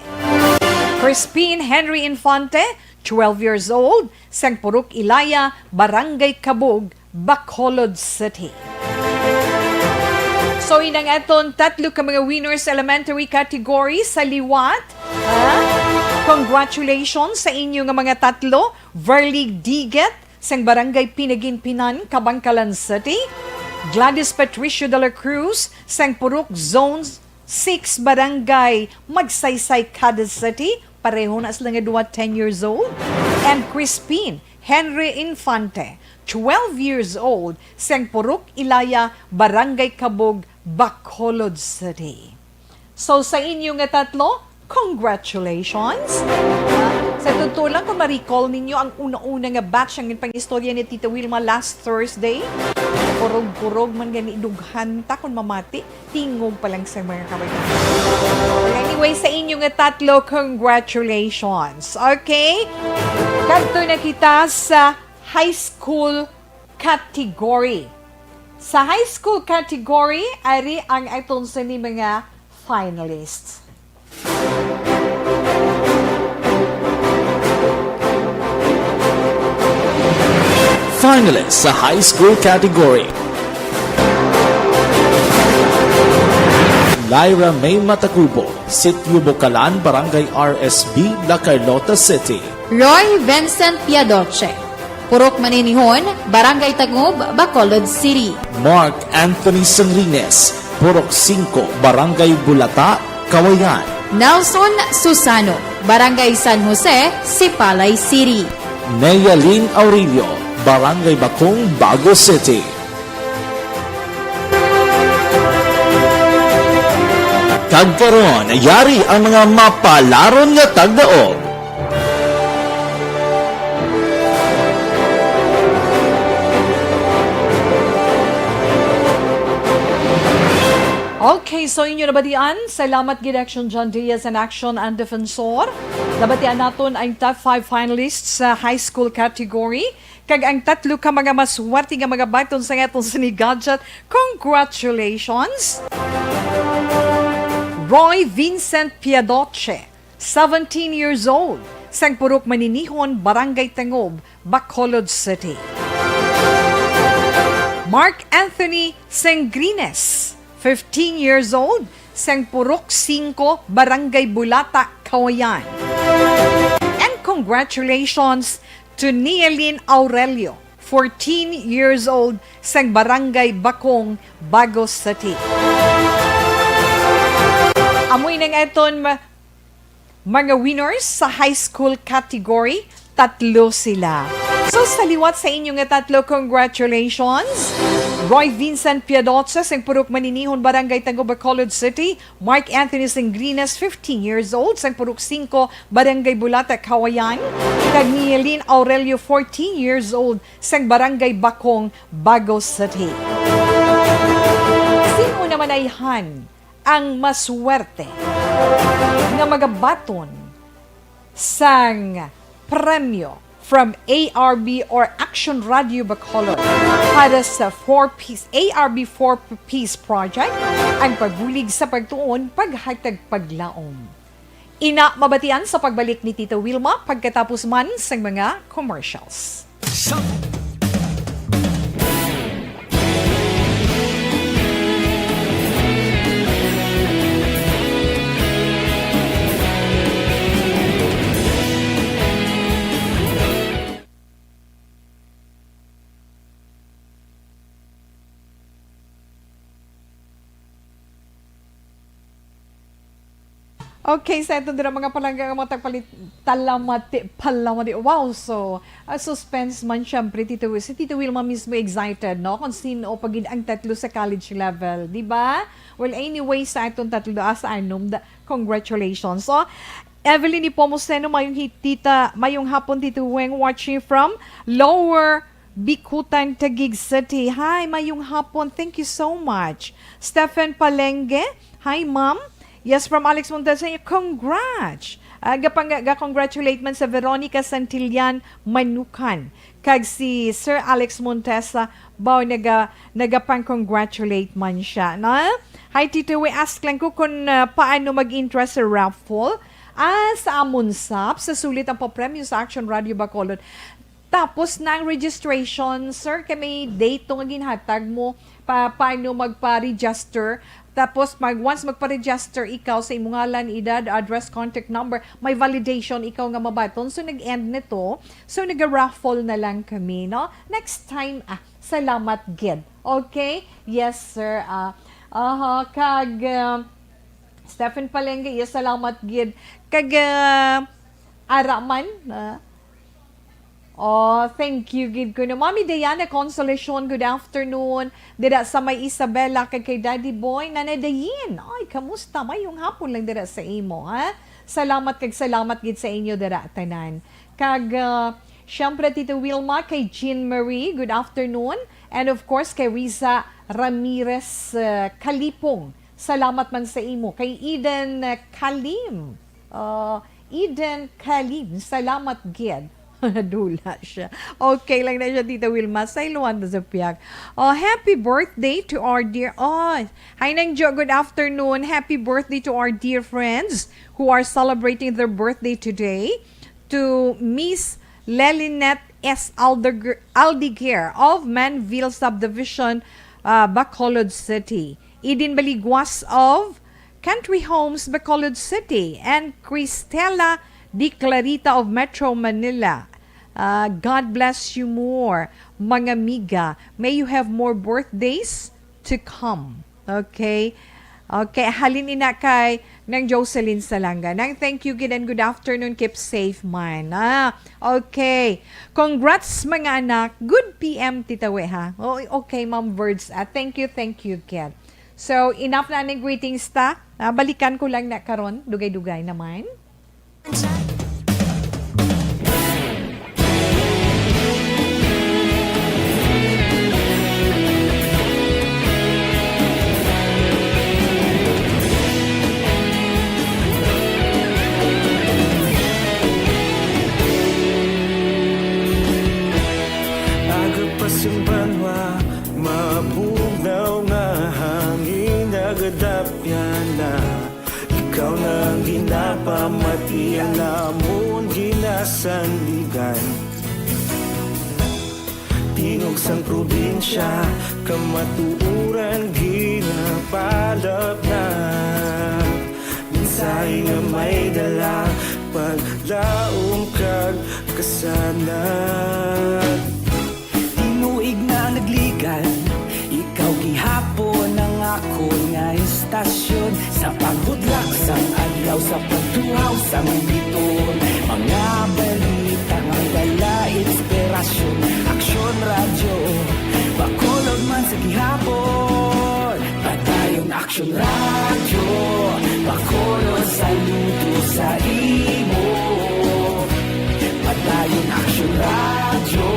Crispin Henry Infante, twelve years old, sang Purok Ilaya, Barangay Cabug, Bacolod City. So, inang aton tatlo ka mga winners elementary category sa liwat. Ha? Congratulations sa inyo nga mga tatlo. Verly Diget sang Barangay Pinaginpinan, Kabankalan City. Gladys Patricio de la Cruz sang Purok Zone six, Barangay Magsaysay, Cadiz City. Pareho na sila nga duwa, ten years old. And Crispin Henry Infante, twelve years old, sang Purok Ilaya, Barangay Kabug, Bacolod City. So, sa inyo nga tatlo, congratulations! Ah, sa totoo lang, kung ma-recall ninyo, ang una-una nga batch ang pangistorya ni Tita Wilma last Thursday, kurog-kurog man gani, dughan ta kung mamati, tingog pa lang sa mga kabataan. Well, anyway, sa inyo nga tatlo, congratulations. Okay? Kadto na kita sa high school category. Sa high school category, ari ang aton sini mga finalists. Finalist sa high school category. Lyra May Matacubo, Sitio Bukalan, Barangay R S B, La Carlota City. Roy Vincent Piadoche, Purok Maninihon, Barangay Tangub, Bacolod City. Mark Anthony Sangrines, Purok singko, Barangay Bulata, Kawayan. Nelson Susano, Barangay San Jose, Sipalay City. Neyalin Aurelio, Barangay Bacong, Bago City. Kag karon, yari ang mga mapalaron nga tagdaog. Okay, so inyo nabatian. Salamat gid Action John Diaz and Action and Defensor. Nabatian naton ang top five finalists sa high school category. Kag ang tatlo ka mga maswerte nga mga baton sa aton sini gadget. Congratulations! Roy Vincent Piadoche, seventeen years old, sang Purok Maninihon, Barangay Tangob, Bacolod City. Mark Anthony Sengrines, fifteen years old, sang Purok singko, Barangay Bulata, Kawayan. And congratulations to Nielin Aurelio, fourteen years old, sang Barangay Bacong, Bago City. Amoy nang eton ma- Mga winners sa high school category, tatlo sila. So, sa liwat sa inyo nga tatlo, congratulations! Roy Vincent Piadocha sang Purok Maninihon, Barangay Tango, Bacolod City, Mark Anthony Sangrines, fifteen years old, sang Purok singko, Barangay Bulata, Kawayan, kag Nielin Aurelio, fourteen years old, sang Barangay Bacong, Bago City. Sino naman ay han ang maswerte nga magabaton sang premyo from A R B or Action Radio Bacolod para sa four Ps, A R B four Ps Project, ang pagbulig sa pagtuon, paghatag paglaom. Ina mabatian sa pagbalik ni Tita Wilma pagkatapos man sang mga commercials. Okay, sa aton dira mga palangga nga mga tagpalit, talamati, palamati. Wow, so, ah, suspense man siyempre, Tito Wil. Si Tito Wilma mismo excited, no? Kung sino pa gid ang tatlo sa college level, di ba? Well, anyway, sa aton tatlo, ah, sa anom, da- congratulations. So, Evelyn Nepomuceno, mayong hi- tita, mayong hapon, Tito Weng, watching from Lower Bicutan, Taguig City. Hi, mayong hapon. Thank you so much. Stephen Palengge, hi, ma'am. Yes, from Alex Montesa, congrats! Ah, gapang, ga-congratulate man sa Veronica Santillan Manukan. Kag si Sir Alex Montesa, baw, naga, nagapang-congratulate man siya, no? Hi, Tito, we ask lang ko kung, ah, paano mag-interest sa raffle. Ah, sa amon sap, sa sulit ang papremyo sa Action Radio Bacolod. Tapos na ang registration, sir, kay may date to nga ginhatag mo pa, paano magpa-register. Tapos pag once magpa-register ikaw sa imong ngalan, edad, address, contact number, may validation ikaw nga mabaton. So nag-end na to. So naga-raffle na lang kami, no? Next time, ah, salamat gid. Okay? Yes, sir. Ah, aha, kag, ah, Stephen Palengge, yes, salamat gid. Kag, ah, ara man, ah, Oh, thank you gid kuno. Mami Diana Consolacion, good afternoon. Dira sa may Isabela kag kay Daddy Boy, Nanay Dayin. Ay, kamusta? Mayong hapon lang dira sa imo, ha? Salamat kag salamat gid sa inyo dira tanan. Kag, ah, syempre, Tito Wilma, kay Jean Marie, good afternoon. And of course, kay Riza Ramirez, ah, Kalipong. Salamat man sa imo. Kay Eden, ah, Kalim. Ah, Eden Kalim, salamat gid. Nadula siya. Okay lang na siya, Tita Wilma. Sa Iluan na sa piyag. Oh, happy birthday to our dear, oh, hi, Nang Jo, good afternoon. Happy birthday to our dear friends who are celebrating their birthday today. To Miss Lelinette S. Aldeger, Aldeguer of Manville Subdivision, uh, Bacolod City. Eden Baliguas of Country Homes, Bacolod City, and Cristela Di Clarita of Metro Manila. Uh, God bless you more, mga amiga. May you have more birthdays to come. Okay? Okay, halin ina kay Nang Jocelyn Salanga. Nang, thank you gid and good afternoon. Keep safe man. Ah, okay. Congrats, mga anak. Good P M, Tita We, ha? Oh, okay, Ma'am Verds. Ah, thank you, thank you, Ken. So, enough na ning greetings ta. Ah, balikan ko lang na karon. Dugay-dugay naman. Aga pa sing banwa, mabugnaw nga hangin, nagadapyan na. Ikaw na ang ginapamati, ang amon ginasandigan. Tingog sang probinsya, kamatuoran ginapalapnap. Mensahe nga may dala, paglaom kag kasanag. Tinuig na nagligan, ikaw gihapon ang akon nga istasyon. Sa pagbutlak sang adlaw, sa pagtuhaw sang biton, mga balita nga dala inspirasyon. Aksyon Radyo, Bacolod man sa gihapon. Padayon Aksyon Radyo, Bacolod, saludo sa imo. Padayon Aksyon Radyo,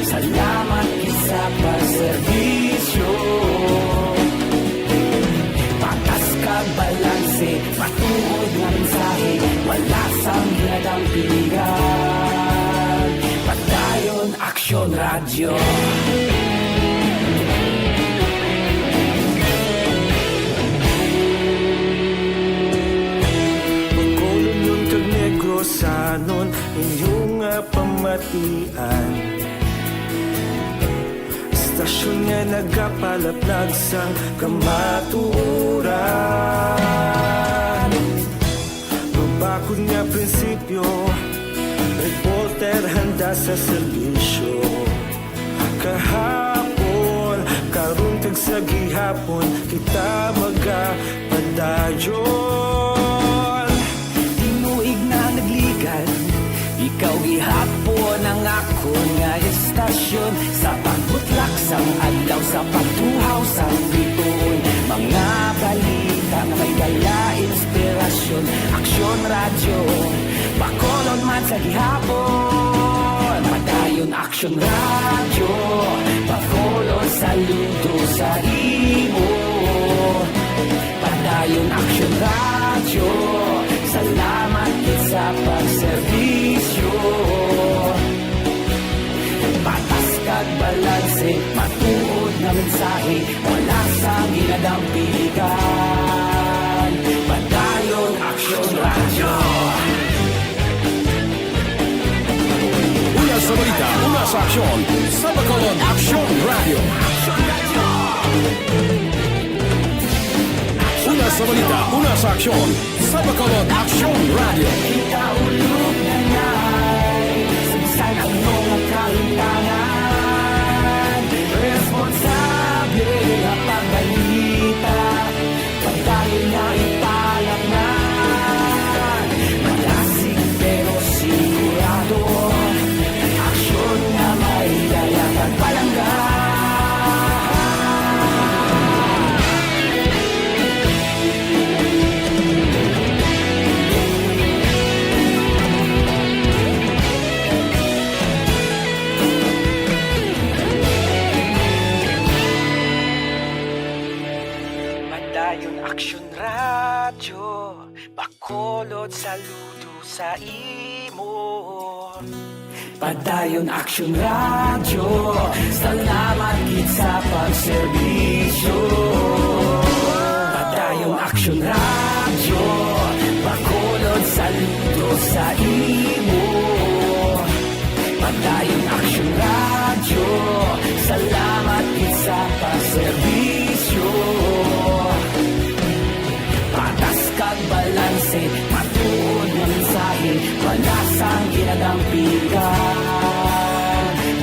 salamat gid sa pagserbisyo. Patas kag balanse, matuod nga mensahe, wala sang ginadampingan. Padayon Aksyon Radyo. Bacolodnon kag Negrosanon, inyo nga pamatian. Istasyon nga nagapalaplag sang kamatuoran. Mabakod nga prinsipyo, reporter handa sa serbisyo. Kahapon, karon kag sa gihapon, kita magapadayon. Tinuig na nagligan, ikaw gihapon ang akon nga istasyon. Sa pagbutlak sang adlaw, sa pagtuhaw sang bituon, mga balita nga may dala inspirasyon. Aksyon Radyo, Bacolod man sa gihapon. Padayon Aksyon Radyo, Bacolod, saludo sa imo. Padayon Aksyon Radyo, salamat gid sa pagserbisyo. Patas kag balanse, matuod nga mensahe, wala sang ginadampigan. Padayon Aksyon Radyo. Una sa balita, Aksyon sa Bacolod, Aksyon Radio. Una sa balita, una sa aksyon sa Bacolod, Aksyon Radio. Kita ulog na ngay, sabisan ang mga kahintangan. Responsable nga pagbalita, pagdayon nga ipalaknag. Malasig pero sigurado, aksyon nga may dala kag palangga. Padayon Aksyon Radyo, Bacolod, saludo sa imo. Padayon Aksyon Radyo, salamat gid sa pagserbisyo. Padayon Aksyon Radyo, Bacolod, saludo sa imo. Padayon Aksyon Radyo, salamat gid sa pagserbisyo. Patas kag balanse, matuod nga mensahe, palasang ginadampigan.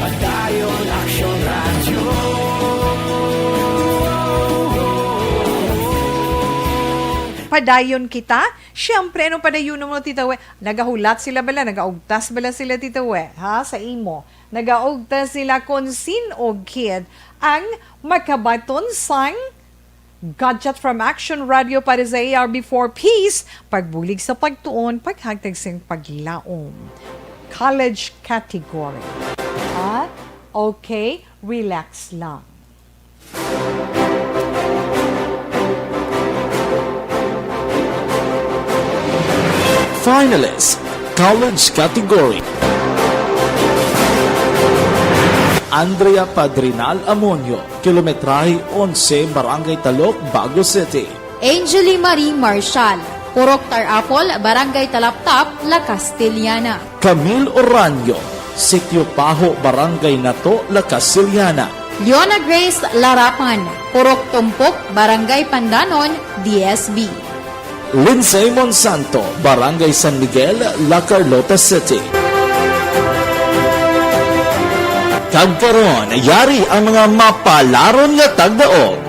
Padayon Aksyon Radyo. Padayon kita? Siyempre, ano padayon mo, Tita We? Nagahulat sila bala? Nagaugtas bala sila, Tita We? Ha? Sa imo? Nagaugtas sila kung sin-o gid ang makabaton sang Gadget from Action Radio para sa A R B four Peace, pagbulig sa pagtuon, paghagtag sing paglaom. College category. Ha? Okay, relax lang. Finalist, College Category. Andrea Padrinal Amonio, kilometrahe onse, Barangay Talok, Bago City. Angeli Marie Marshal, Purok Tarapol, Barangay Talaptap, La Castellana. Camille Oranio, Sitio Paho, Barangay Nato, La Castellana. Leona Grace Larapan, Purok Tumpok, Barangay Pandanon, D S B. Lindsay Monsanto, Barangay San Miguel, La Carlota City. Kag karon, yari ang mga mapalaron nga tagdaog.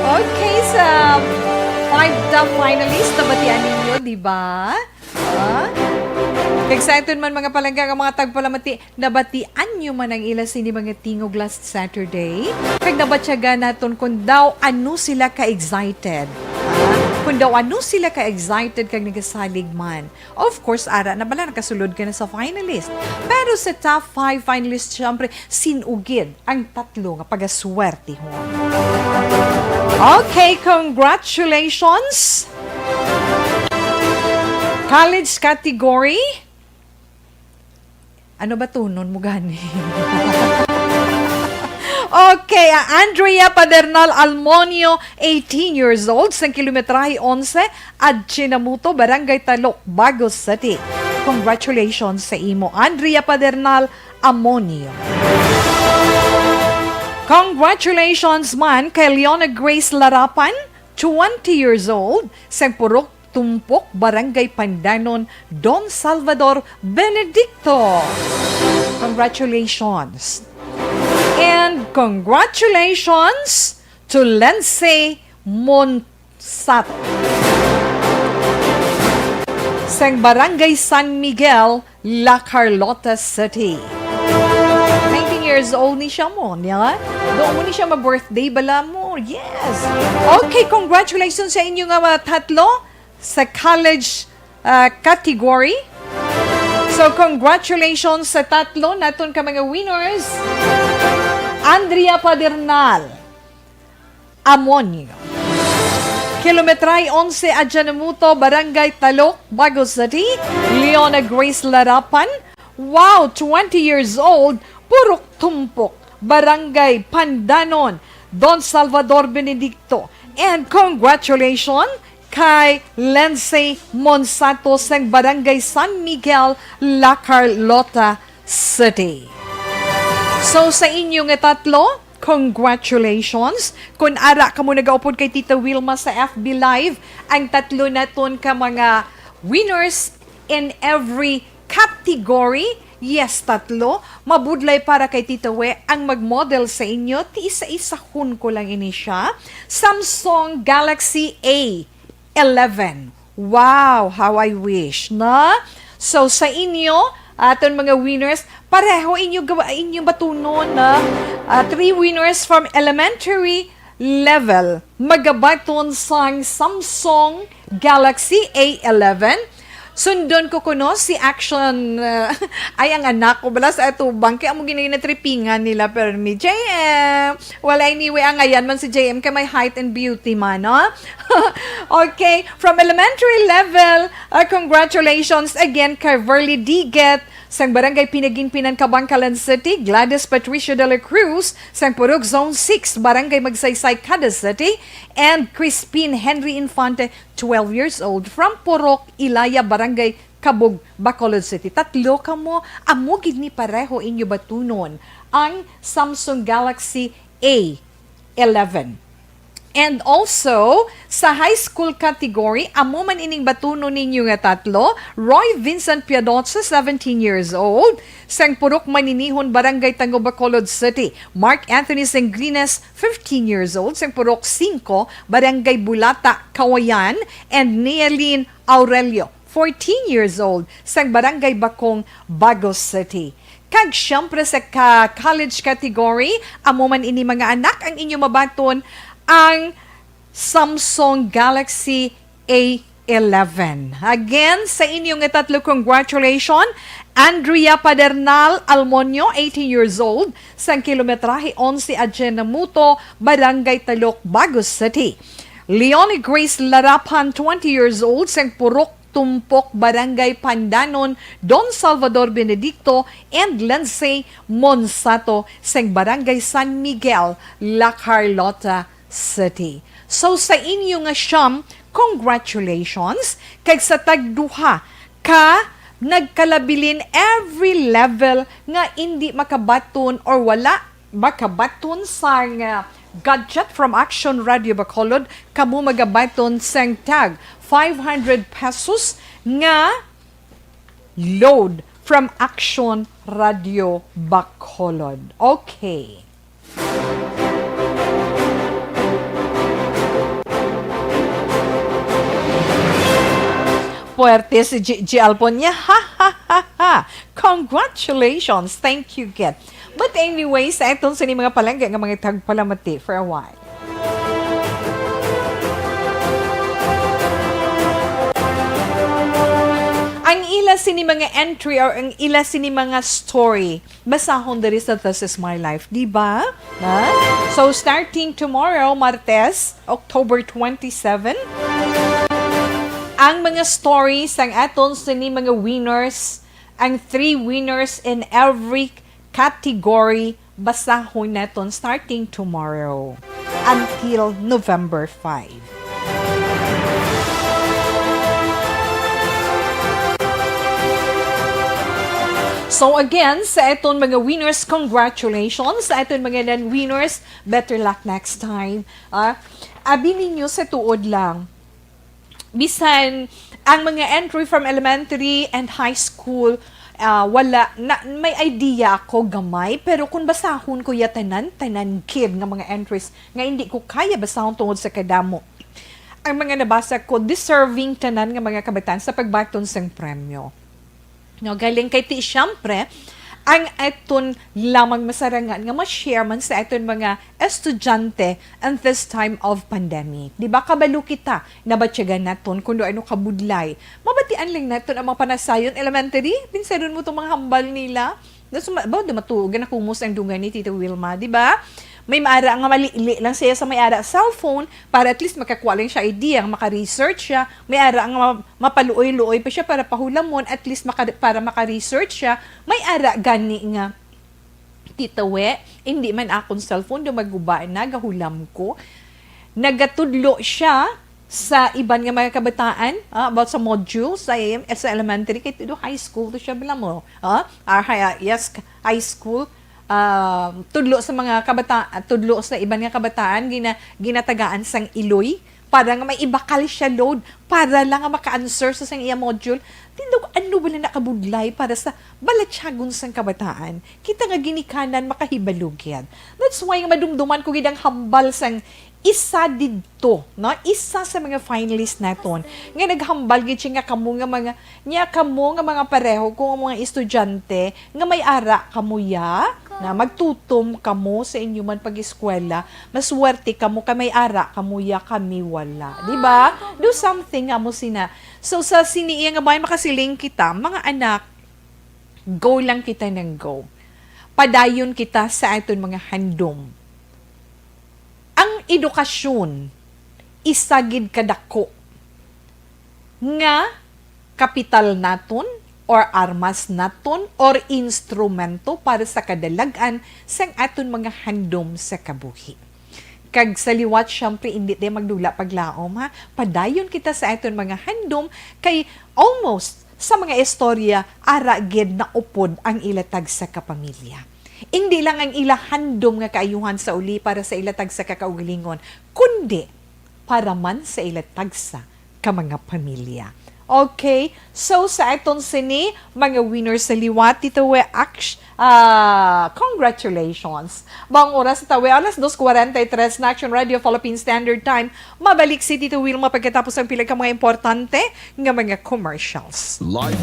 Okay, sa five top finalists, nabatian ninyo, di ba? Ah? Excited man, mga palangga, ang mga tagpalamati. Nabatian nyo man ang ila sini mga tingog last Saturday? Kag nabatyagan naton kung daw ano sila ka-excited. Ah? Kung daw ano sila ka-excited kag nagasalig man. Of course, ara na bala, nakasulod ka na sa finalist. Pero sa top five finalist, syempre, sin-o gid ang tatlo nga pagaswertehon. Okay, congratulations! College category? Ano ba tunon mo gani? Okay, ah, Andrea Padernal Almonio, eighteen years old, sang kilometrahe onse, Adchinamuto, Barangay Talok, Bago City. Congratulations sa imo, Andrea Padernal Amonio. Congratulations man kay Leona Grace Larapan, twenty years old, sang Purok Tumpok, Barangay Pandanon, Don Salvador Benedicto. Congratulations. And congratulations to Lindsay Monsato sang Barangay San Miguel, La Carlota City. Nineteen years old ni siya mo, niya? Doon mo ni siya ma-birthday bala mo. Yes. Okay, congratulations sa inyo nga mga tatlo sa college, ah, category. So, congratulations sa tatlo naton ka mga winners. Andrea Padernal, Amonio. Kilometrahe onse, Adjanamuto, Barangay Talok, Bago City. Leona Grace Larapan, wow, twenty years old, Purok Tumpok, Barangay Pandanon, Don Salvador Benedicto. And congratulations, kay Lindsay Monsato sang Barangay San Miguel, La Carlota City. So, sa inyo nga tatlo, congratulations. Kung ara kamo nagaupod kay Tita Wilma sa F B Live, ang tatlo naton ka mga winners in every category. Yes, tatlo. Mabudlay para kay Tita We ang mag-model sa inyo. Ti isa-isahon ko lang ini siya. Samsung Galaxy A eleven. Wow, how I wish, na? So, sa inyo, aton mga winners, pareho inyo gawa, inyong batunon, na? Ah, three winners from elementary level. Magabaton sang Samsung Galaxy A eleven. Sundon ko kuno si Action, uh, ay, ang anak ko bala sa atubang, kay amo gini natripingan nila permi. J M, well, anyway, ang ayan man si J M kay may height and beauty man, no? Okay, from elementary level, uh, congratulations again kay Verly Diget sang Barangay Pinaginpinan, Kabankalan City, Gladys Patricia de la Cruz sang Purok Zone six, Barangay Magsaysay, Cadiz City, and Crispin Henry Infante, twelve years old, from Purok Ilaya, Barangay Cabug, Bacolod City. Tatlo kamo, amo gid ni pareho inyo batunon ang Samsung Galaxy A eleven. And also, sa high school category, amo man ining batunon ninyo nga tatlo, Roy Vincent Piadocha, seventeen years old, sang Purok Maninihon, Barangay Tango, Bacolod City, Mark Anthony Sangrines, fifteen years old, sang Purok Singko, Barangay Bulata, Kawayan, and Nealine Aurelio, fourteen years old, sang Barangay Bacong, Bagos City. Kag siyempre sa ka-, college category, amo man ini mga anak ang inyo mabaton ang Samsung Galaxy A eleven. Again, sa inyo nga tatlo, congratulations. Andrea Padernal Almonio, eighteen years old, sang kilometrahe onse Agena Muto, Barangay Talok, Bagos City. Leonie Grace Larapan, twenty years old, sang Purok Tumpok, Barangay Pandanon, Don Salvador Benedicto, and Lindsay Monsato, sang Barangay San Miguel, La Carlota City. So, sa inyo nga siyam, congratulations. Kag sa tagduha ka nagkalabilin every level nga indi makabaton or wala makabaton sang, uh, gadget from Action Radio Bacolod, kamo magabaton sang tag five hundred pesos nga load from Action Radio Bacolod. Okay. Puwerte si G G Alponia. Ha, ha, ha, ha. Congratulations. Thank you, Get. But anyway, sa aton sini mga palangga nga mga tagpalamati for a while. Ang ila sini mga entry or ang ila sini mga story, basahon diri sa This Is My Life, di ba? Na? So, starting tomorrow, Martes, October twenty-seven, ang mga story sang aton sini mga winners, ang three winners in every category, basahon naton starting tomorrow until November five. So again, sa aton mga winners, congratulations. Sa aton mga non-winners, better luck next time. Ah, abi ninyo sa tuod lang. Bisan ang mga entry from elementary and high school, ah, wala, na, may idea ako gamay, pero kung basahon ko ya tanan, tanan gid nga mga entries nga hindi ko kaya basahon tungod sa kadamo, ang mga nabasa ko, deserving tanan nga mga kabataan sa pagbaton sang premyo. No, galing kay ti, siyempre, ang aton lamang masarangan nga ma-share man sa aton mga estudyante and this time of pandemic. Di ba, kabalo kita, nabatyagan naton kung ano kabudlay. Mabatian lang naton ang mga panasayon, elementary, binsaron mo itong mga hambal nila. That's ma-, ba, da matuog na kumos ang dunggan ni Tita Wilma, di ba? May maara nga malili lang siya sa may ara cellphone para at least makakuha lang siya idea, maka-research siya. May ara nga ma-, mapaluoy-luoy pa siya para pahulamon, at least maka-, para maka-research siya. May ara gani nga, Tita We, hindi man akon cellphone, do maguba na, gahulam ko. Nagatudlo siya sa iban nga mga kabataan, ah, about sa modules sa, sa elementary, kay tudo high school to siya, bala mo. Ah, ah, hi-, ah, yes, high school. Ah, tudlo sa mga kabata-, tudlo sa iban nga kabataan, gina-, ginatagaan sang iloy para nga may ibakal siya load, para lang nga maka-answer sa sang iya module. Tindog, ano ba na nakabudlay para sa balatyagon sang kabataan? Kita nga ginikanan, makahibalo gid. That's why nga madumduman ko gid ang hambal sang isa didto, no? Isa sa mga finalist naton nga naghambal gid siya nga kamo nga mga, niya kamo nga mga pareho ko nga mga estudyante nga may ara kamo ya, na magtutom kamo sa inyo man pag-eskwela, maswerte kamo kay may ara kamo ya, kami wala. Di ba? Do something nga mo sina. So, sa sini iya nga may makasiling kita, mga anak, go lang kita ng go. Padayon kita sa aton mga handom. Ang edukasyon, isa gid kadako nga kapital naton or armas naton or instrumento para sa kadalag-an sang aton mga handom sa kabuhi. Kag sa liwat, syempre, indi tayo magdula paglaom, ha? Padayon kita sa aton mga handom, kay almost sa mga istorya, ara gid naupod ang ila tagsa ka pamilya. Indi lang ang ila handom nga kaayuhan sa uli para sa ila tagsa ka kaugalingon, kundi para man sa ila tagsa ka mga pamilya. Okay, so sa aton sini, mga winners sa liwat, Tito We, actu-, ah, congratulations. Bang oras sa tawi, alas dos cuarenta y tres na, Action Radio Philippine Standard Time. Mabalik si Tito Wilma pagkatapos ang pila ka mga importante nga mga commercials. Live.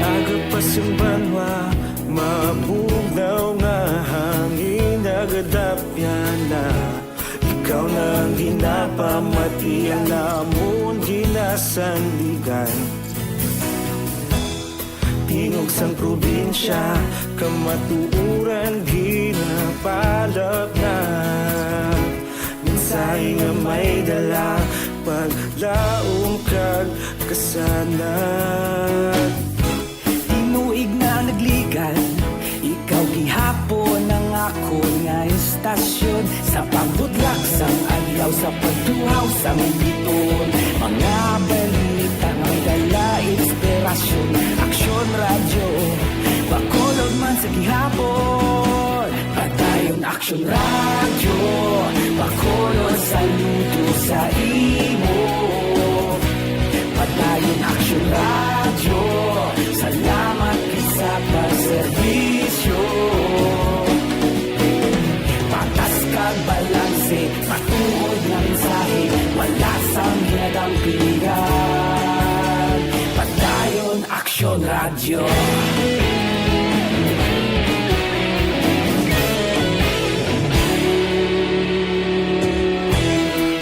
Aga pa sing banwa, mabugnaw nga hangin, nagadapyan na. Ikaw na ang ginapamati, ang amon ginasandigan. Tingog sang probinsya, kamatuoran ginapalap na. Mensahe nga may dala, paglaom kag kasanag. Tinuig na nagligan, ikaw gihapon ang akon nga istasyon. Sa pagbutlak sang adlaw, sa pagtuhaw sang biton, mga balita nga may dala inspirasyon. Aksyon Radyo, Bacolod man sa gihapon. Padayon Aksyon Radyo, Bacolod, saludo sa imo. Padayon Aksyon Radyo, salamat gid sa pagserbisyo. Patas kag balanse, matuod nga mensahe, wala sang ginadampigan. Padayon Aksyon Radyo.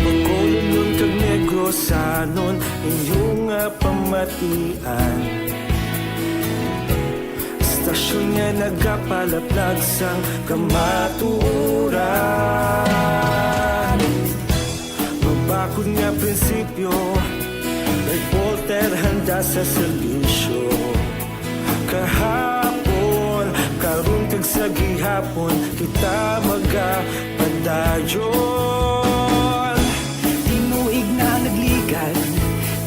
Bacolodnon kag Negrosanon, inyo nga pamatian. Istasyon nga nagapalaplag sang kamatuoran. Mabakod nga prinsipyo, may Voltaire handa sa serbisyo. Kahapon, karon kag sa gihapon, kita magapadayon. Tinuig na nagligan,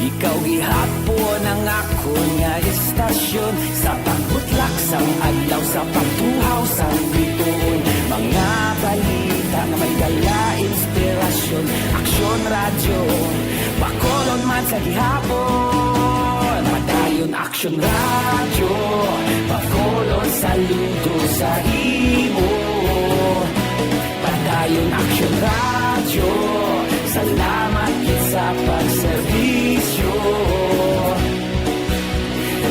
ikaw gihapon ang akon nga istasyon. Sa pagbutlak sang adlaw, sa pagtuhaw sang bituon, mga balita nga may dala inspirasyon. Aksyon Radyo, Bacolod man sa gihapon. Padayon Aksyon Radyo, Bacolod, saludo sa imo. Padayon Aksyon Radyo, salamat gid sa pagserbisyo.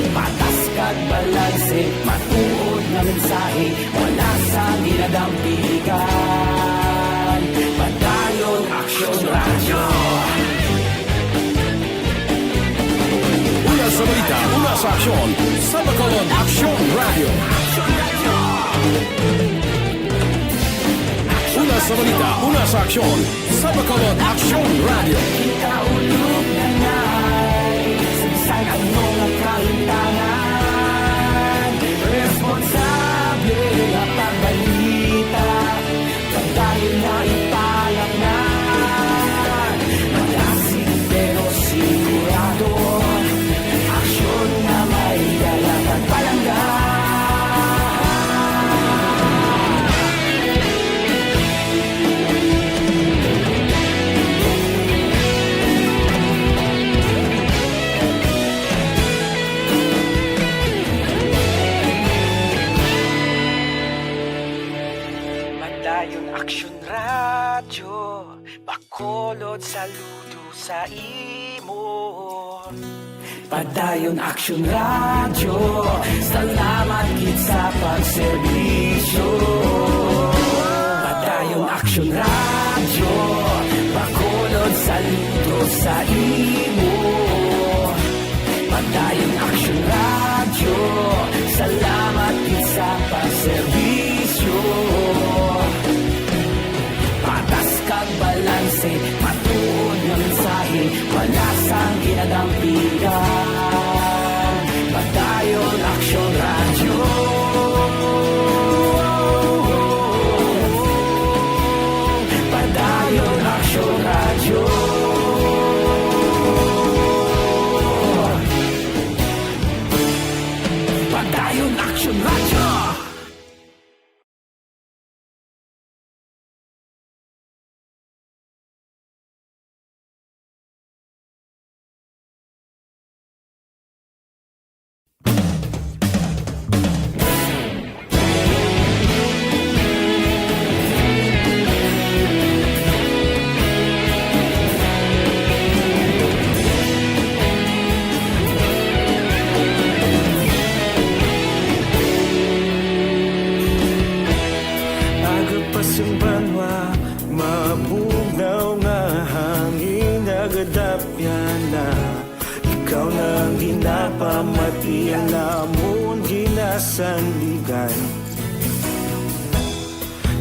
Patas kag balanse, matuod nga mensahe, wala sang ginadampigan. Padayon Aksyon Radyo. Una sa balita, una sa aksyon, sa Bacolod, Aksyon Radyo. Una Sa balita, una sa aksyon, sa Bacolod Aksyon Radio. Kita ulog na nai, saysay ang mga kalintangan. Responsable nga pagbalita, pagdayon na ipalapnan. Malasig pero sigurado, aksyon nga may dala kag palangga. Padayon Aksyon Radyo, Bacolod, saludo sa imo. Padayon Aksyon Radyo, salamat gid sa pagserbisyo. Padayon Aksyon Radyo, Bacolod, saludo sa imo. Padayon Aksyon Radyo, salamat gid sa pagserbisyo. Patas kag balanse, matuod nga mensahe, wala sang ginadampigan. Padayon Aksyon Radyo. Padayon Aksyon Radyo. Padayon Aksyon Radyo. Aga pa sing banwa, mabugnaw nga hangin nagadapyan na. Ikaw na ang ginapamatian namon ginasandigan.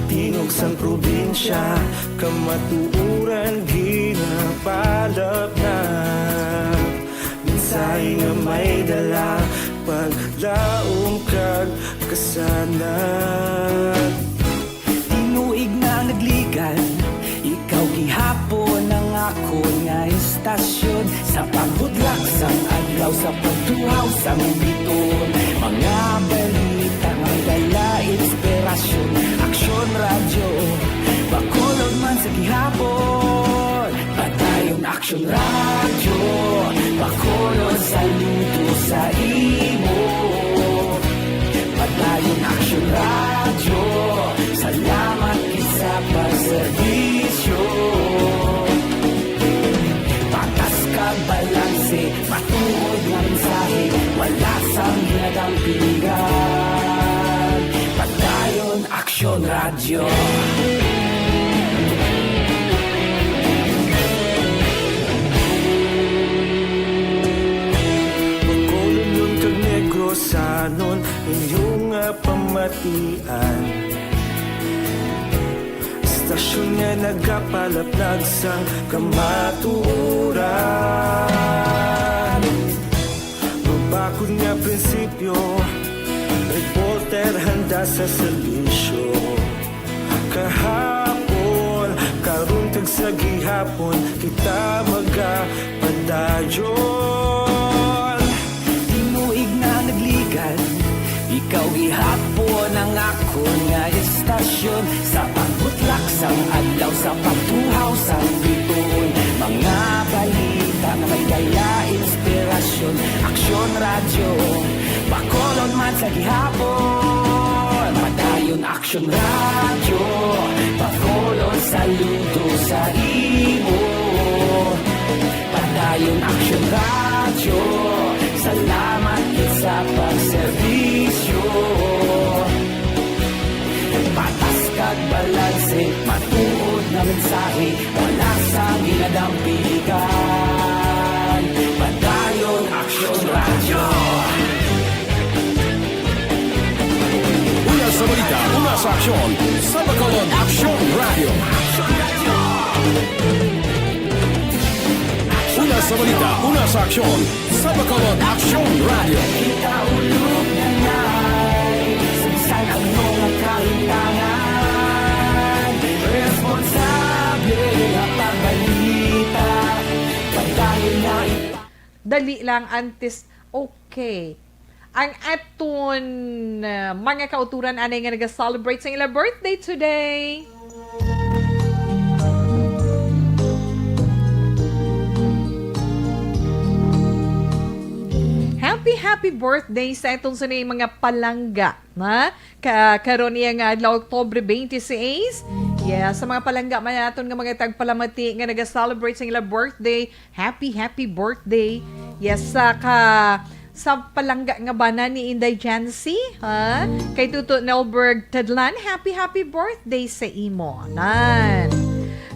Tingog sang probinsya, kamatuoran ginapalapnag. Mensahe nga may dala, paglaom kag kasanag. Tinuig na nagligan, ikaw gihapon ang akon nga istasyon. Sa pagbudlak sang adlaw, sa pagtuhaw sang bituon, mga balita nga may dala inspirasyon. Aksyon Radyo, Bacolod man sa gihapon. Padayon Aksyon Radyo, Bacolod, saludo sa imo. Padayon Aksyon Radyo, salamat gid sa pagserbisyo. Patas kag balanse, matuod nga mensahe, wala sang ginadampigan. Padayon Aksyon Radyo. Bacolodnon kag Negrosanon, inyo nga pamatian. Istasyon nga nagapalapnag sang kamatuoran. Mabakod nga prinsipyo, reporter handa sa serbisyo. Kahapon, karon, kag sa gihapon, kita magapadayon. Tinuig na nagligan, ikaw gihapon ang akon nga istasyon. Sa pagbutlak sang adlaw, sa pagtuhaw sang bituon, mga balita nga may dala inspirasyon. Aksyon Radyo, Bacolod man sa gihapon. Padayon Aksyon Radyo, Bacolod, saludo sa imo. Padayon Aksyon Radyo, salamat gid sa pagserbisyo. Patas kag balanse, matuod nga mensahe, wala sang ginadampigan. Padayon Aksyon Radyo. Una sa balita, una sa aksyon, sa Bacolod Aksyon Radio. Una sa balita, una sa aksyon, sa Bacolod Aksyon Radio. Kita ulog na ngay, sa bisan ano nga kahintangan, responsable nga pagbalita, kadali na ipa- Dali lang, antes, okay. Ang aton, uh, mga kauturan anay nga naga-celebrate sa ila birthday today. Happy, happy birthday sa aton sa mga palangga, ha? Ka, karon niya nga adlaw, Oktubre twenty-six. Yes, sa mga palangga man naton nga mga tagpalamati nga naga-celebrate sa ila birthday, happy, happy birthday. Yes, sa ka, sa palangga nga bana ni Inday Jancy, ha? Kay Tuto Nelberg Tadlan, happy, happy birthday sa imo. Nan.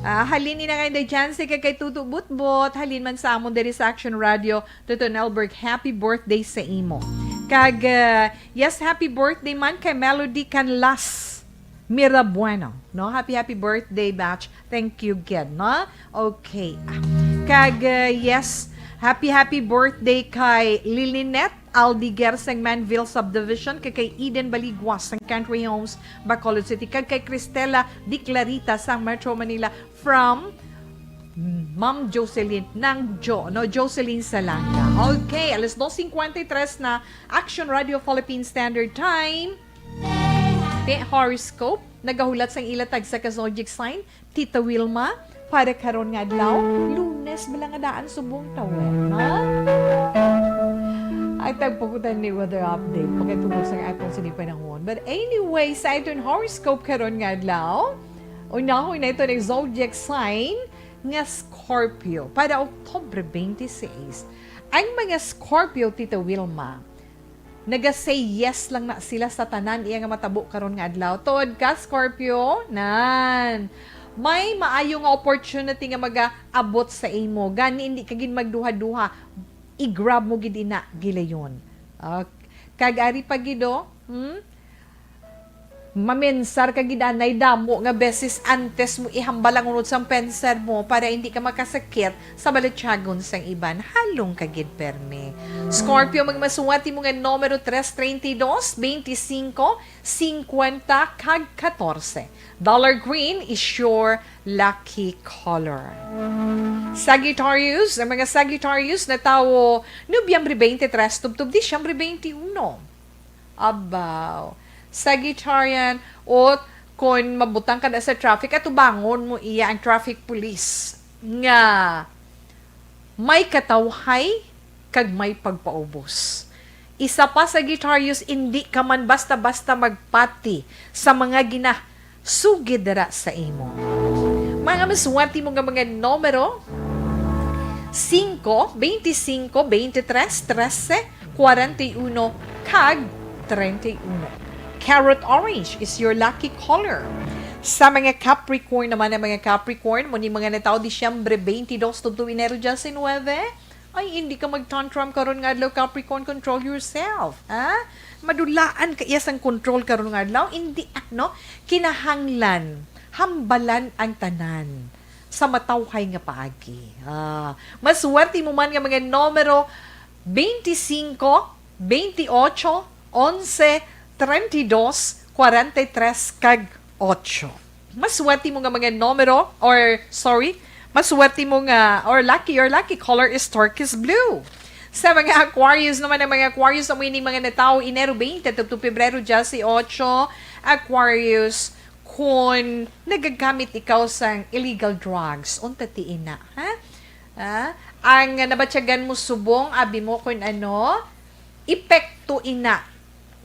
Ah, halin ni na nga Inday Jancy kay, kay Tuto Butbot, halin man sa amon diri sa Action Radio, Tuto Nelberg, happy birthday sa imo. Kag, ah, yes, happy birthday man kay Melody Canlas Mirabueno, no? Happy, happy birthday, batch. Thank you, gid, no? Okay. Ah, kag, uh, yes, happy, happy birthday kay Lilinette Aldiger sang Manville Subdivision, kag kay Eden Baligwas sang Country Homes, Bacolod City, kag kay Cristela Di Clarita sang Metro Manila from Ma'am Jocelyn, Nang Jo, no? Jocelyn Salanga. Okay, alas dos cincuenta y tres na, Action Radio Philippine Standard Time. Te horoscope, nagahulat sang ila tagsa ka zodiac sign, Tita Wilma, para karon nga adlaw, Lunes, bala nga daan subong tawen, ha? Ay, tagpukutan ni weather update, pagkatubos sang aton sini panahon. But anyway, sa aton horoscope karon nga adlaw, unahon na ito ng zodiac sign nga Scorpio para Oktubre twenty-six. Ang mga Scorpio, Tita Wilma, naga-say yes lang na sila sa tanan iya nga matabo karon nga adlaw. Tuod ka, Scorpio? Nan. May maayo nga opportunity nga magaabot sa imo. Gani, hindi ka gid magduha-duha. I-grab mo gid ina, gilayon. Ah, kag ari pa gid, oh. Hmm? Mamensar ka gid anay damo nga beses antes mo ihambal ang unod sang pensar mo para hindi ka makasakit sa balatyagon sang iban. Halong ka gid permi. Scorpio, magmasuwat imo nga numero tres, treinta y dos, veinticinco, cincuenta, kag catorce. Dollar green is your lucky color. Sagittarius, ang mga Sagittarius na tawo Nobyembre twenty-three tubtob Disyembre twenty-one. Abaw. Sagittarian, o kon mabutang ka na sa traffic, atubangon mo iya ang traffic police nga may katawhay kag may pagpaubos. Isa pa, Sagittarius, indi ka man basta-basta magpati sa mga ginasugid dira sa imo. Mga masuwat mo nga mga numero, cinco, veinticinco, veintitrés, trece, cuarenta y uno, kag treinta y uno. Carrot orange is your lucky color. Sa mga Capricorn naman, ang mga Capricorn, mo ni mga natawo Disyembre twenty-dos tubtob Enero diecinueve, ay, hindi ka mag-tantrum karon nga adlaw, Capricorn, control yourself, ha? Madulaan ka iya sang control karon nga adlaw, hindi, ano, kinahanglan, hambalan ang tanan sa matawhay nga paagi. Ah, maswerte mo man nga mga numero, veinticinco, veintiocho, once, treinta y dos, cuarenta y tres, kag ocho. Maswerte mo nga mga numero, or, sorry, maswerte mo nga, or lucky, your lucky color is turquoise blue. Sa mga Aquarius naman, ang mga Aquarius, amo ini mga natawo Enero twenty tubtob Pebrero dieciocho, Aquarius, kung nagagamit ikaw sang illegal drugs, unta ti ina, ha? Ha? Ang nabatyagan mo subong, abi mo kung ano, epekto ina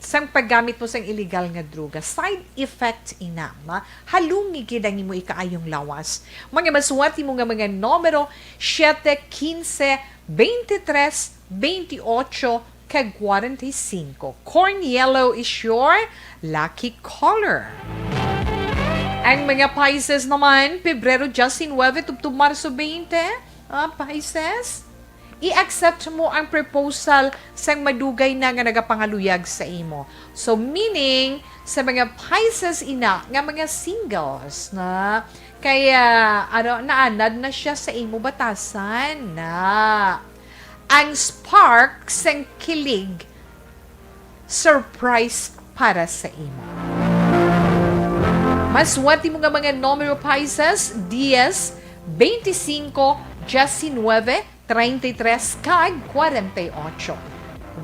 sang paggamit mo sang illegal nga droga. Side effect ina, ma? Halungi gid ang imo ikaayong lawas. Mga maswerte mo nga mga numero, siete, quince, veintitrés, veintiocho, kag cuarenta y cinco. Corn yellow is your lucky color. Ang mga Pisces naman, Pebrero diecinueve tubtob Marso twenty. Ah, Pisces, i-accept mo ang proposal sang madugay na nga nagapangaluyag sa imo. So, meaning, sa mga Pisces ina nga mga singles, na kaya, ano, naanad na siya sa imo batasan na ang spark sang kilig, surprise para sa imo. Masuwat mo nga mga numero, Pisces, dies, veinticinco, diecinueve, treinta y tres, kag cuarenta y ocho.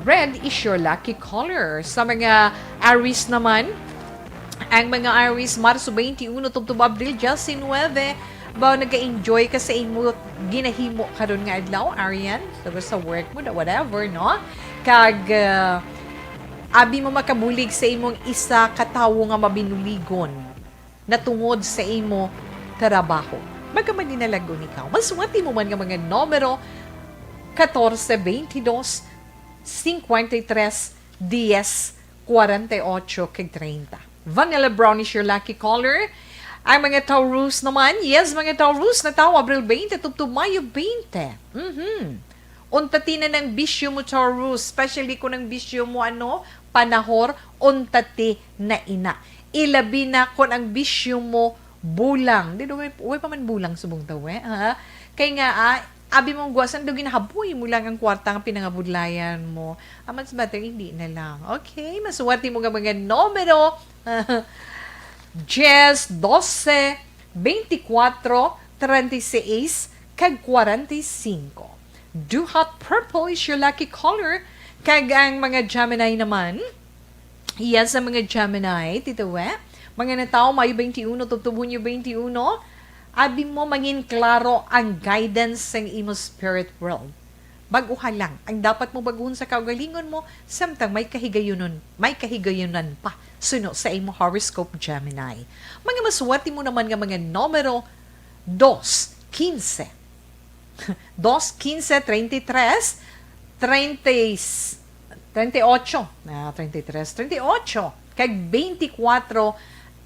Red is your lucky color. Sa mga Aries naman, ang mga Aries, Marso twenty-one tubtob Abril diecinueve, ba nag-enjoy ka sa imo ginahimo karon nga adlaw, Arian? Siguro sa work mo, da, whatever, no? Kag, uh, abi mo makabulig sa imong isa ka tawo nga mabinuligon na tungod sa imo trabaho. Magkamaninalag-on ikaw. Masuwat mo man nga mga numero, catorce, veintidós, cincuenta y tres, diez, cuarenta y ocho, kag treinta. Vanilla brown is your lucky color. Ang mga Taurus naman, yes, mga Taurus, natawo Abril twenty tubtob Mayo twenty. Mhm. Unta ti na nang bisyo mo, Taurus, especially kung ang bisyo mo, ano, panahor, unta ti na ina. Ilabi na kung ang bisyo mo, bulang. Di, way, way pa man bulang subong tawe, ha? Kay nga, ah, abi mong guwasan, do ginahaboy mo lang ang kwarta nga pinangabudlayan mo. Ah, mas better, hindi na lang. Okay, masuwat mo nga mga numero. Dies, doce, veinticuatro, treinta y seis, kag cuarenta y cinco. Duhat purple is your lucky color. Kag ang mga Gemini naman, yes, ang mga Gemini, titawe, mga natawo Mayo twenty-one tubtob Hunyo twenty-one, abi mo mangin klaro ang guidance sang imo spirit world. Bag-uha lang ang dapat mo baguhon sa kaugalingon mo, samtang may kahigayunon, may kahigayunan pa suno sa imo horoscope, Gemini. Mga masuwat mo naman nga mga numero, dos, quince. Dos, quince, treinta y tres, treinta, treinta y ocho, ah, treinta y tres, treinta y ocho, kag veinticuatro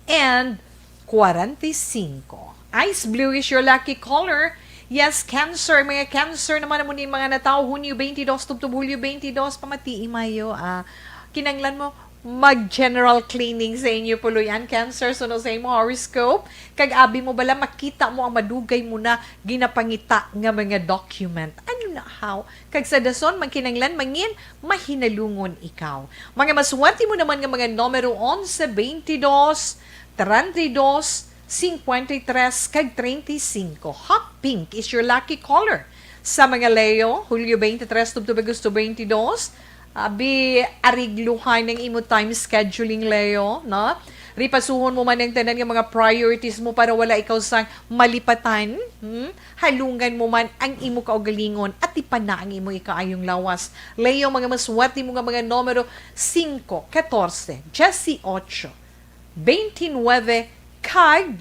and cuarenta y cinco. Ice blue is your lucky color. Yes, Cancer. Mga Cancer naman amo ni mga natawo Hunyo twenty-two tubtob Hulyo twenty-two, pamatii Mayo, ah, kinanglan mo mag-general cleaning sa inyo puloy-an, Cancer, suno sa imo horoscope. Kag abi mo bala makita mo ang madugay mo na ginapangita nga mga document. Ano na, how? Kag sa dason, magkinanglan mangin mahinalungon ikaw. Mga masuwat mo naman nga mga numero, onse, veintidós, treinta y dos, cincuenta y tres, kag treinta y cinco. Hot pink is your lucky color. Sa mga Leo, Hulyo twenty-tres tubtob Agosto twenty-dos, abi, arigluhan ang imo time scheduling, Leo, no? Ripasuhon mo man ang tanan nga mga priorities mo para wala ikaw sang malipatan, hmm? Halungan mo man ang imo kaugalingon, atipan na ang imo ikaayong lawas. Leo, mga masuwat mo nga mga numero, cinco, catorce, dieciocho, veintinueve, kag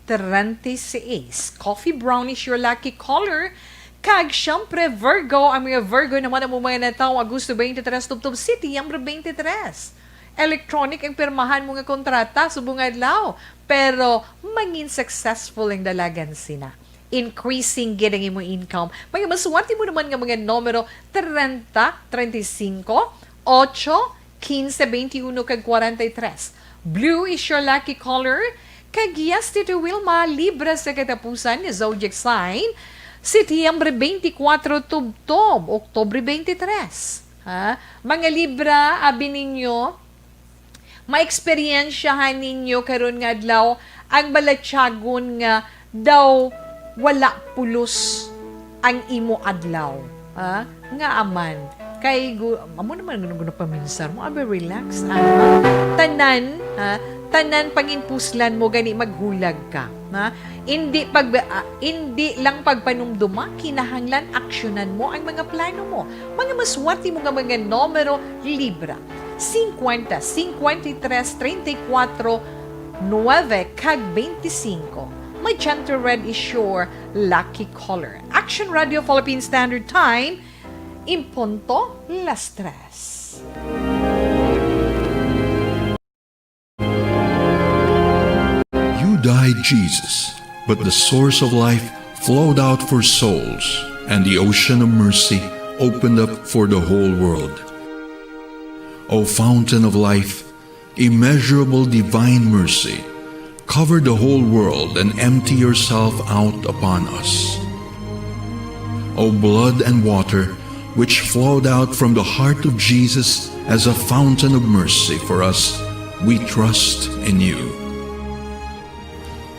treinta y seis. Coffee brown is your lucky color. Kag, syempre, Virgo, ang mga Virgo naman ang mga natawo Agosto twenty-tres tubtob Setyembre twenty-tres. Electronic ang pirmahan mo nga kontrata subong adlaw, pero mangin successful ang dalagan sina. Increasing gid ang imo income. Mga masuwat mo naman nga mga numero, treinta, treinta y cinco, ocho, quince, veintiuno, kag cuarenta y tres. Blue is your lucky color. Kag yes, Tito Wilma, Libra sa katapusan nga zodiac sign, Setyembre twenty-four tubtob Oktubre twenty-three. Ha? Mga Libra, abi ninyo, maeksperiensyahan ninyo karon nga adlaw ang balatyagon nga daw wala pulos ang imo adlaw. Ha? Nga aman. Kay gu-, amo naman ang gunapaminsar mo. Abi, relax, ana. Tanan, ha? Tanan panginpuslan mo, gani maghulag ka. Ha? Indi pag, ah, indi lang pagpanumduma, kinahanglan aksyonan mo ang mga plano mo. Mga maswerte mo nga mga numero, Libra. Cincuenta, cincuenta y tres, treinta y cuatro, nueve, kag veinticinco. Magenta red is your lucky color. Action Radio Philippine Standard Time, en punto las tres. You died, Jesus, but the source of life flowed out for souls. and the ocean of mercy opened up for the whole world. O fountain of life, immeasurable divine mercy, cover the whole world and empty yourself out upon us. O blood and water, which flowed out from the heart of Jesus as a fountain of mercy for us, we trust in you.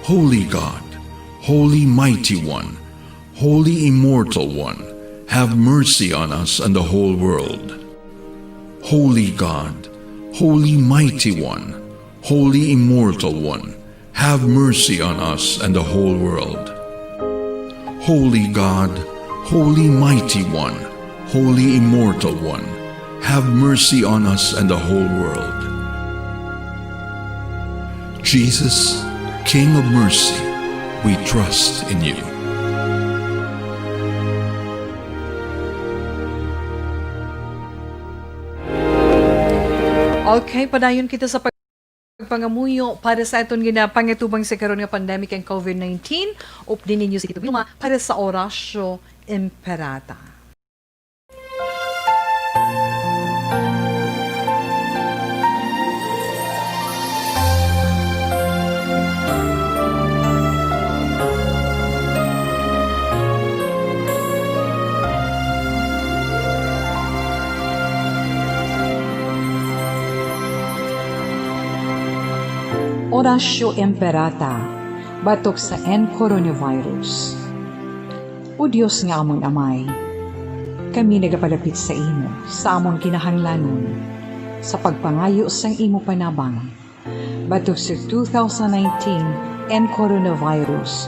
Holy God, Holy Mighty One, Holy Immortal One, have mercy on us and the whole world. Holy God, Holy Mighty One, Holy Immortal One, have mercy on us and the whole world. Holy God, Holy Mighty One, Holy Immortal One, have mercy on us and the whole world. Jesus, King of mercy, we trust in you. Okay, padayon kita sa pagpangamuyo para sa aton ginapangatubang sa karon nga pandemic ang covid nineteen. Update ninyo si Tito Vilma para sa Oratio Imperata. Oratio Imperata, batok sa N coronavirus. O Dios nga amon Amay, kami nagapalapit sa imo sa amon kinahanglanon sa pagpangayo sang imo panabang batok sa two thousand nineteen N coronavirus,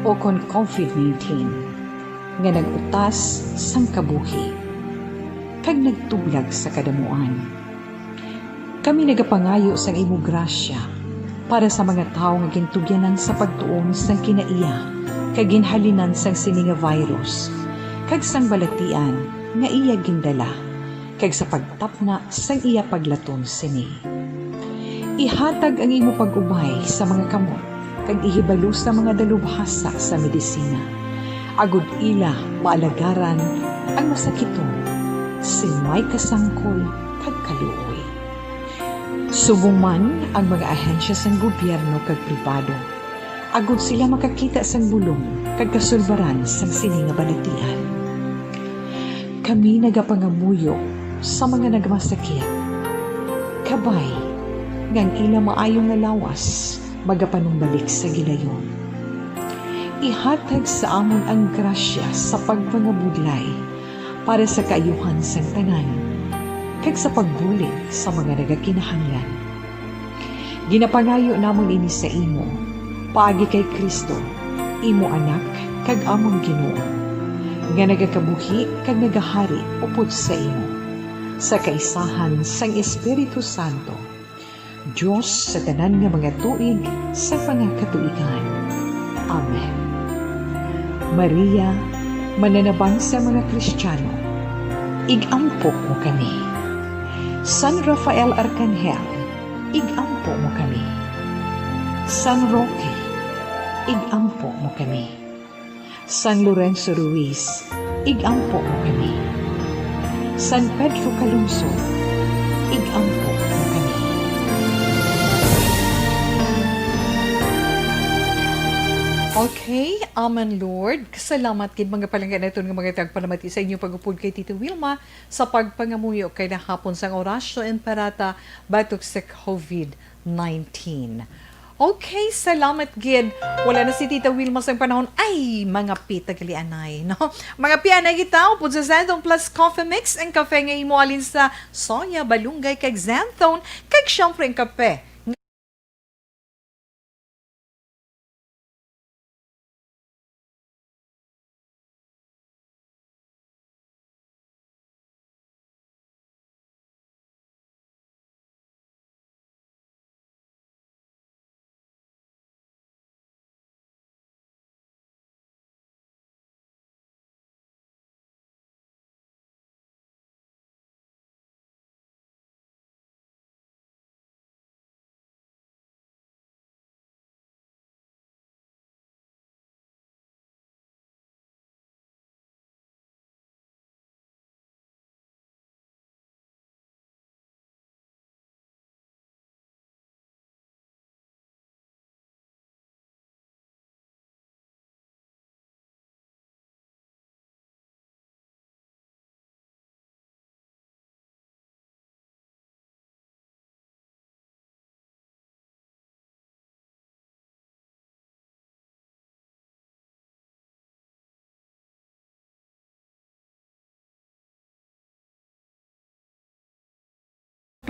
o kon covid nineteen, nga nag-utas sang kabuhi kag nagtublag sa kadamuan. Kami nagapangayo sang imo grasya para sa mga tawo nga gintugyanan sa pagtuon sang kinaiya kag ginhalinan sang sini nga virus, kag sang balatian nga iya gindala, kag sa pagtapna sang iya paglaton sini. Ihatag ang imo pag-ubay sa mga kamot kag ihibalo sa mga dalubhasa sa medisina, agod ila maalagaran ang masakiton sing may kasangkol kag kaluoy. Subong man ang mga ahensya sang gobyerno kag pribado, agod sila makakita sang bulong kag kasulbaran sang sini nga balatian. Kami nagapangamuyo sa mga nagmasakit, kabay nga ang ila maayo nga lawas magapanumbalik sa gilayon. Ihatag sa amon ang grasya sa pagpangabudlay para sa kaayuhan sang tanan, kag sa pagbulig sa mga nagakinahanglan. Ginapangayo namon ini sa imo, paagi kay Cristo, imo Anak kag amon Ginoo, nga nagakabuhi kag nagahari upod sa imo, sa kaisahan sang Espiritu Santo, Dios sa tanan nga mga tuig sa mga katuigan. Amen. Maria, mananabang sa mga Kristiyano, ig-ampo mo kami. San Rafael Arkanghel, ig-ampo mo kami. San Roque, ig-ampo mo kami. San Lorenzo Ruiz, ig-ampo mo kami. San Pedro Calungsod, ig-ampo mo kami. Okay, Amen, Lord. Salamat gid, mga palangga naton nga mga tagpalamati, sa inyong pag-upod kay Tito Wilma sa pagpangamuyo kay nahapon sang Oratio Imperata batok sa covid nineteen. Okay, salamat gid. Wala na si Tita Wilma sang panahon. Ay, mga pita gali anay, no? Mga pianay kita, upod sa Xanthone Plus Coffee Mix, ang kape nga imo alin sa soya, balunggay, kag xanthone, kag syempre ang kape.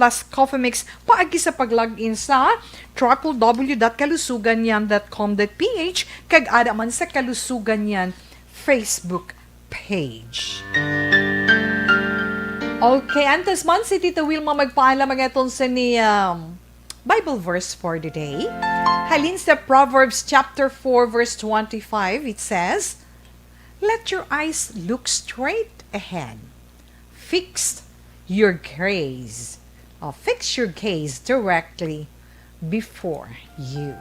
tas Coffee Mix paagi sa pag-log in sa triple W dot kalusugan yan dot com dot P H kag ara man sa Kalusugan Yan Facebook page. Okay, antes man si Tita Wilma magpaalam, ang aton sini, um, Bible verse for the day. Halin sa Proverbs chapter four, verse twenty-five, it says, "Let your eyes look straight ahead. Fix your gaze, uh, fix your gaze directly before you."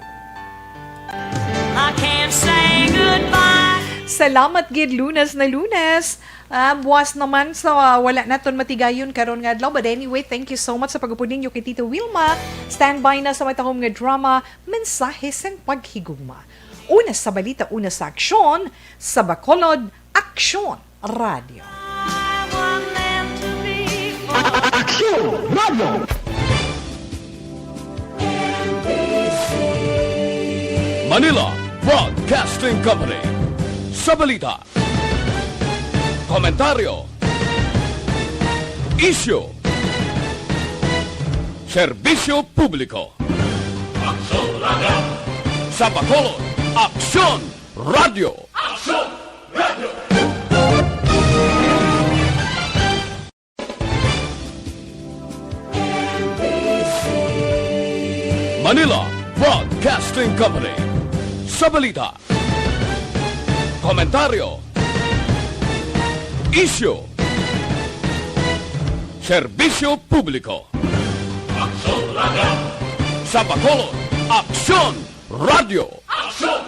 I can't say goodbye. Salamat gid, Lunes na Lunes. Ah, buwas naman sa, ah, wala naton matigayon karon nga adlaw. But anyway, thank you so much sa pag-upod ninyo kay Tito Wilma. Standby na sa matahom nga drama, Mensahe sang Paghigugma. Una sa balita, una sa aksyon, sa Bacolod, Aksyon Radio. Aksyon Radio. Manila Broadcasting Company. Sa balita, komentaryo, isyu, serbisyo publiko. Aksyon Radio. Sa Bacolod, Aksyon Radio. Aksyon Radio. Manila Broadcasting Company. Sa balita, komentaryo, isyu, serbisyo publiko. Aksyon Radio. Sa Bacolod, Aksyon Radio. Aksyon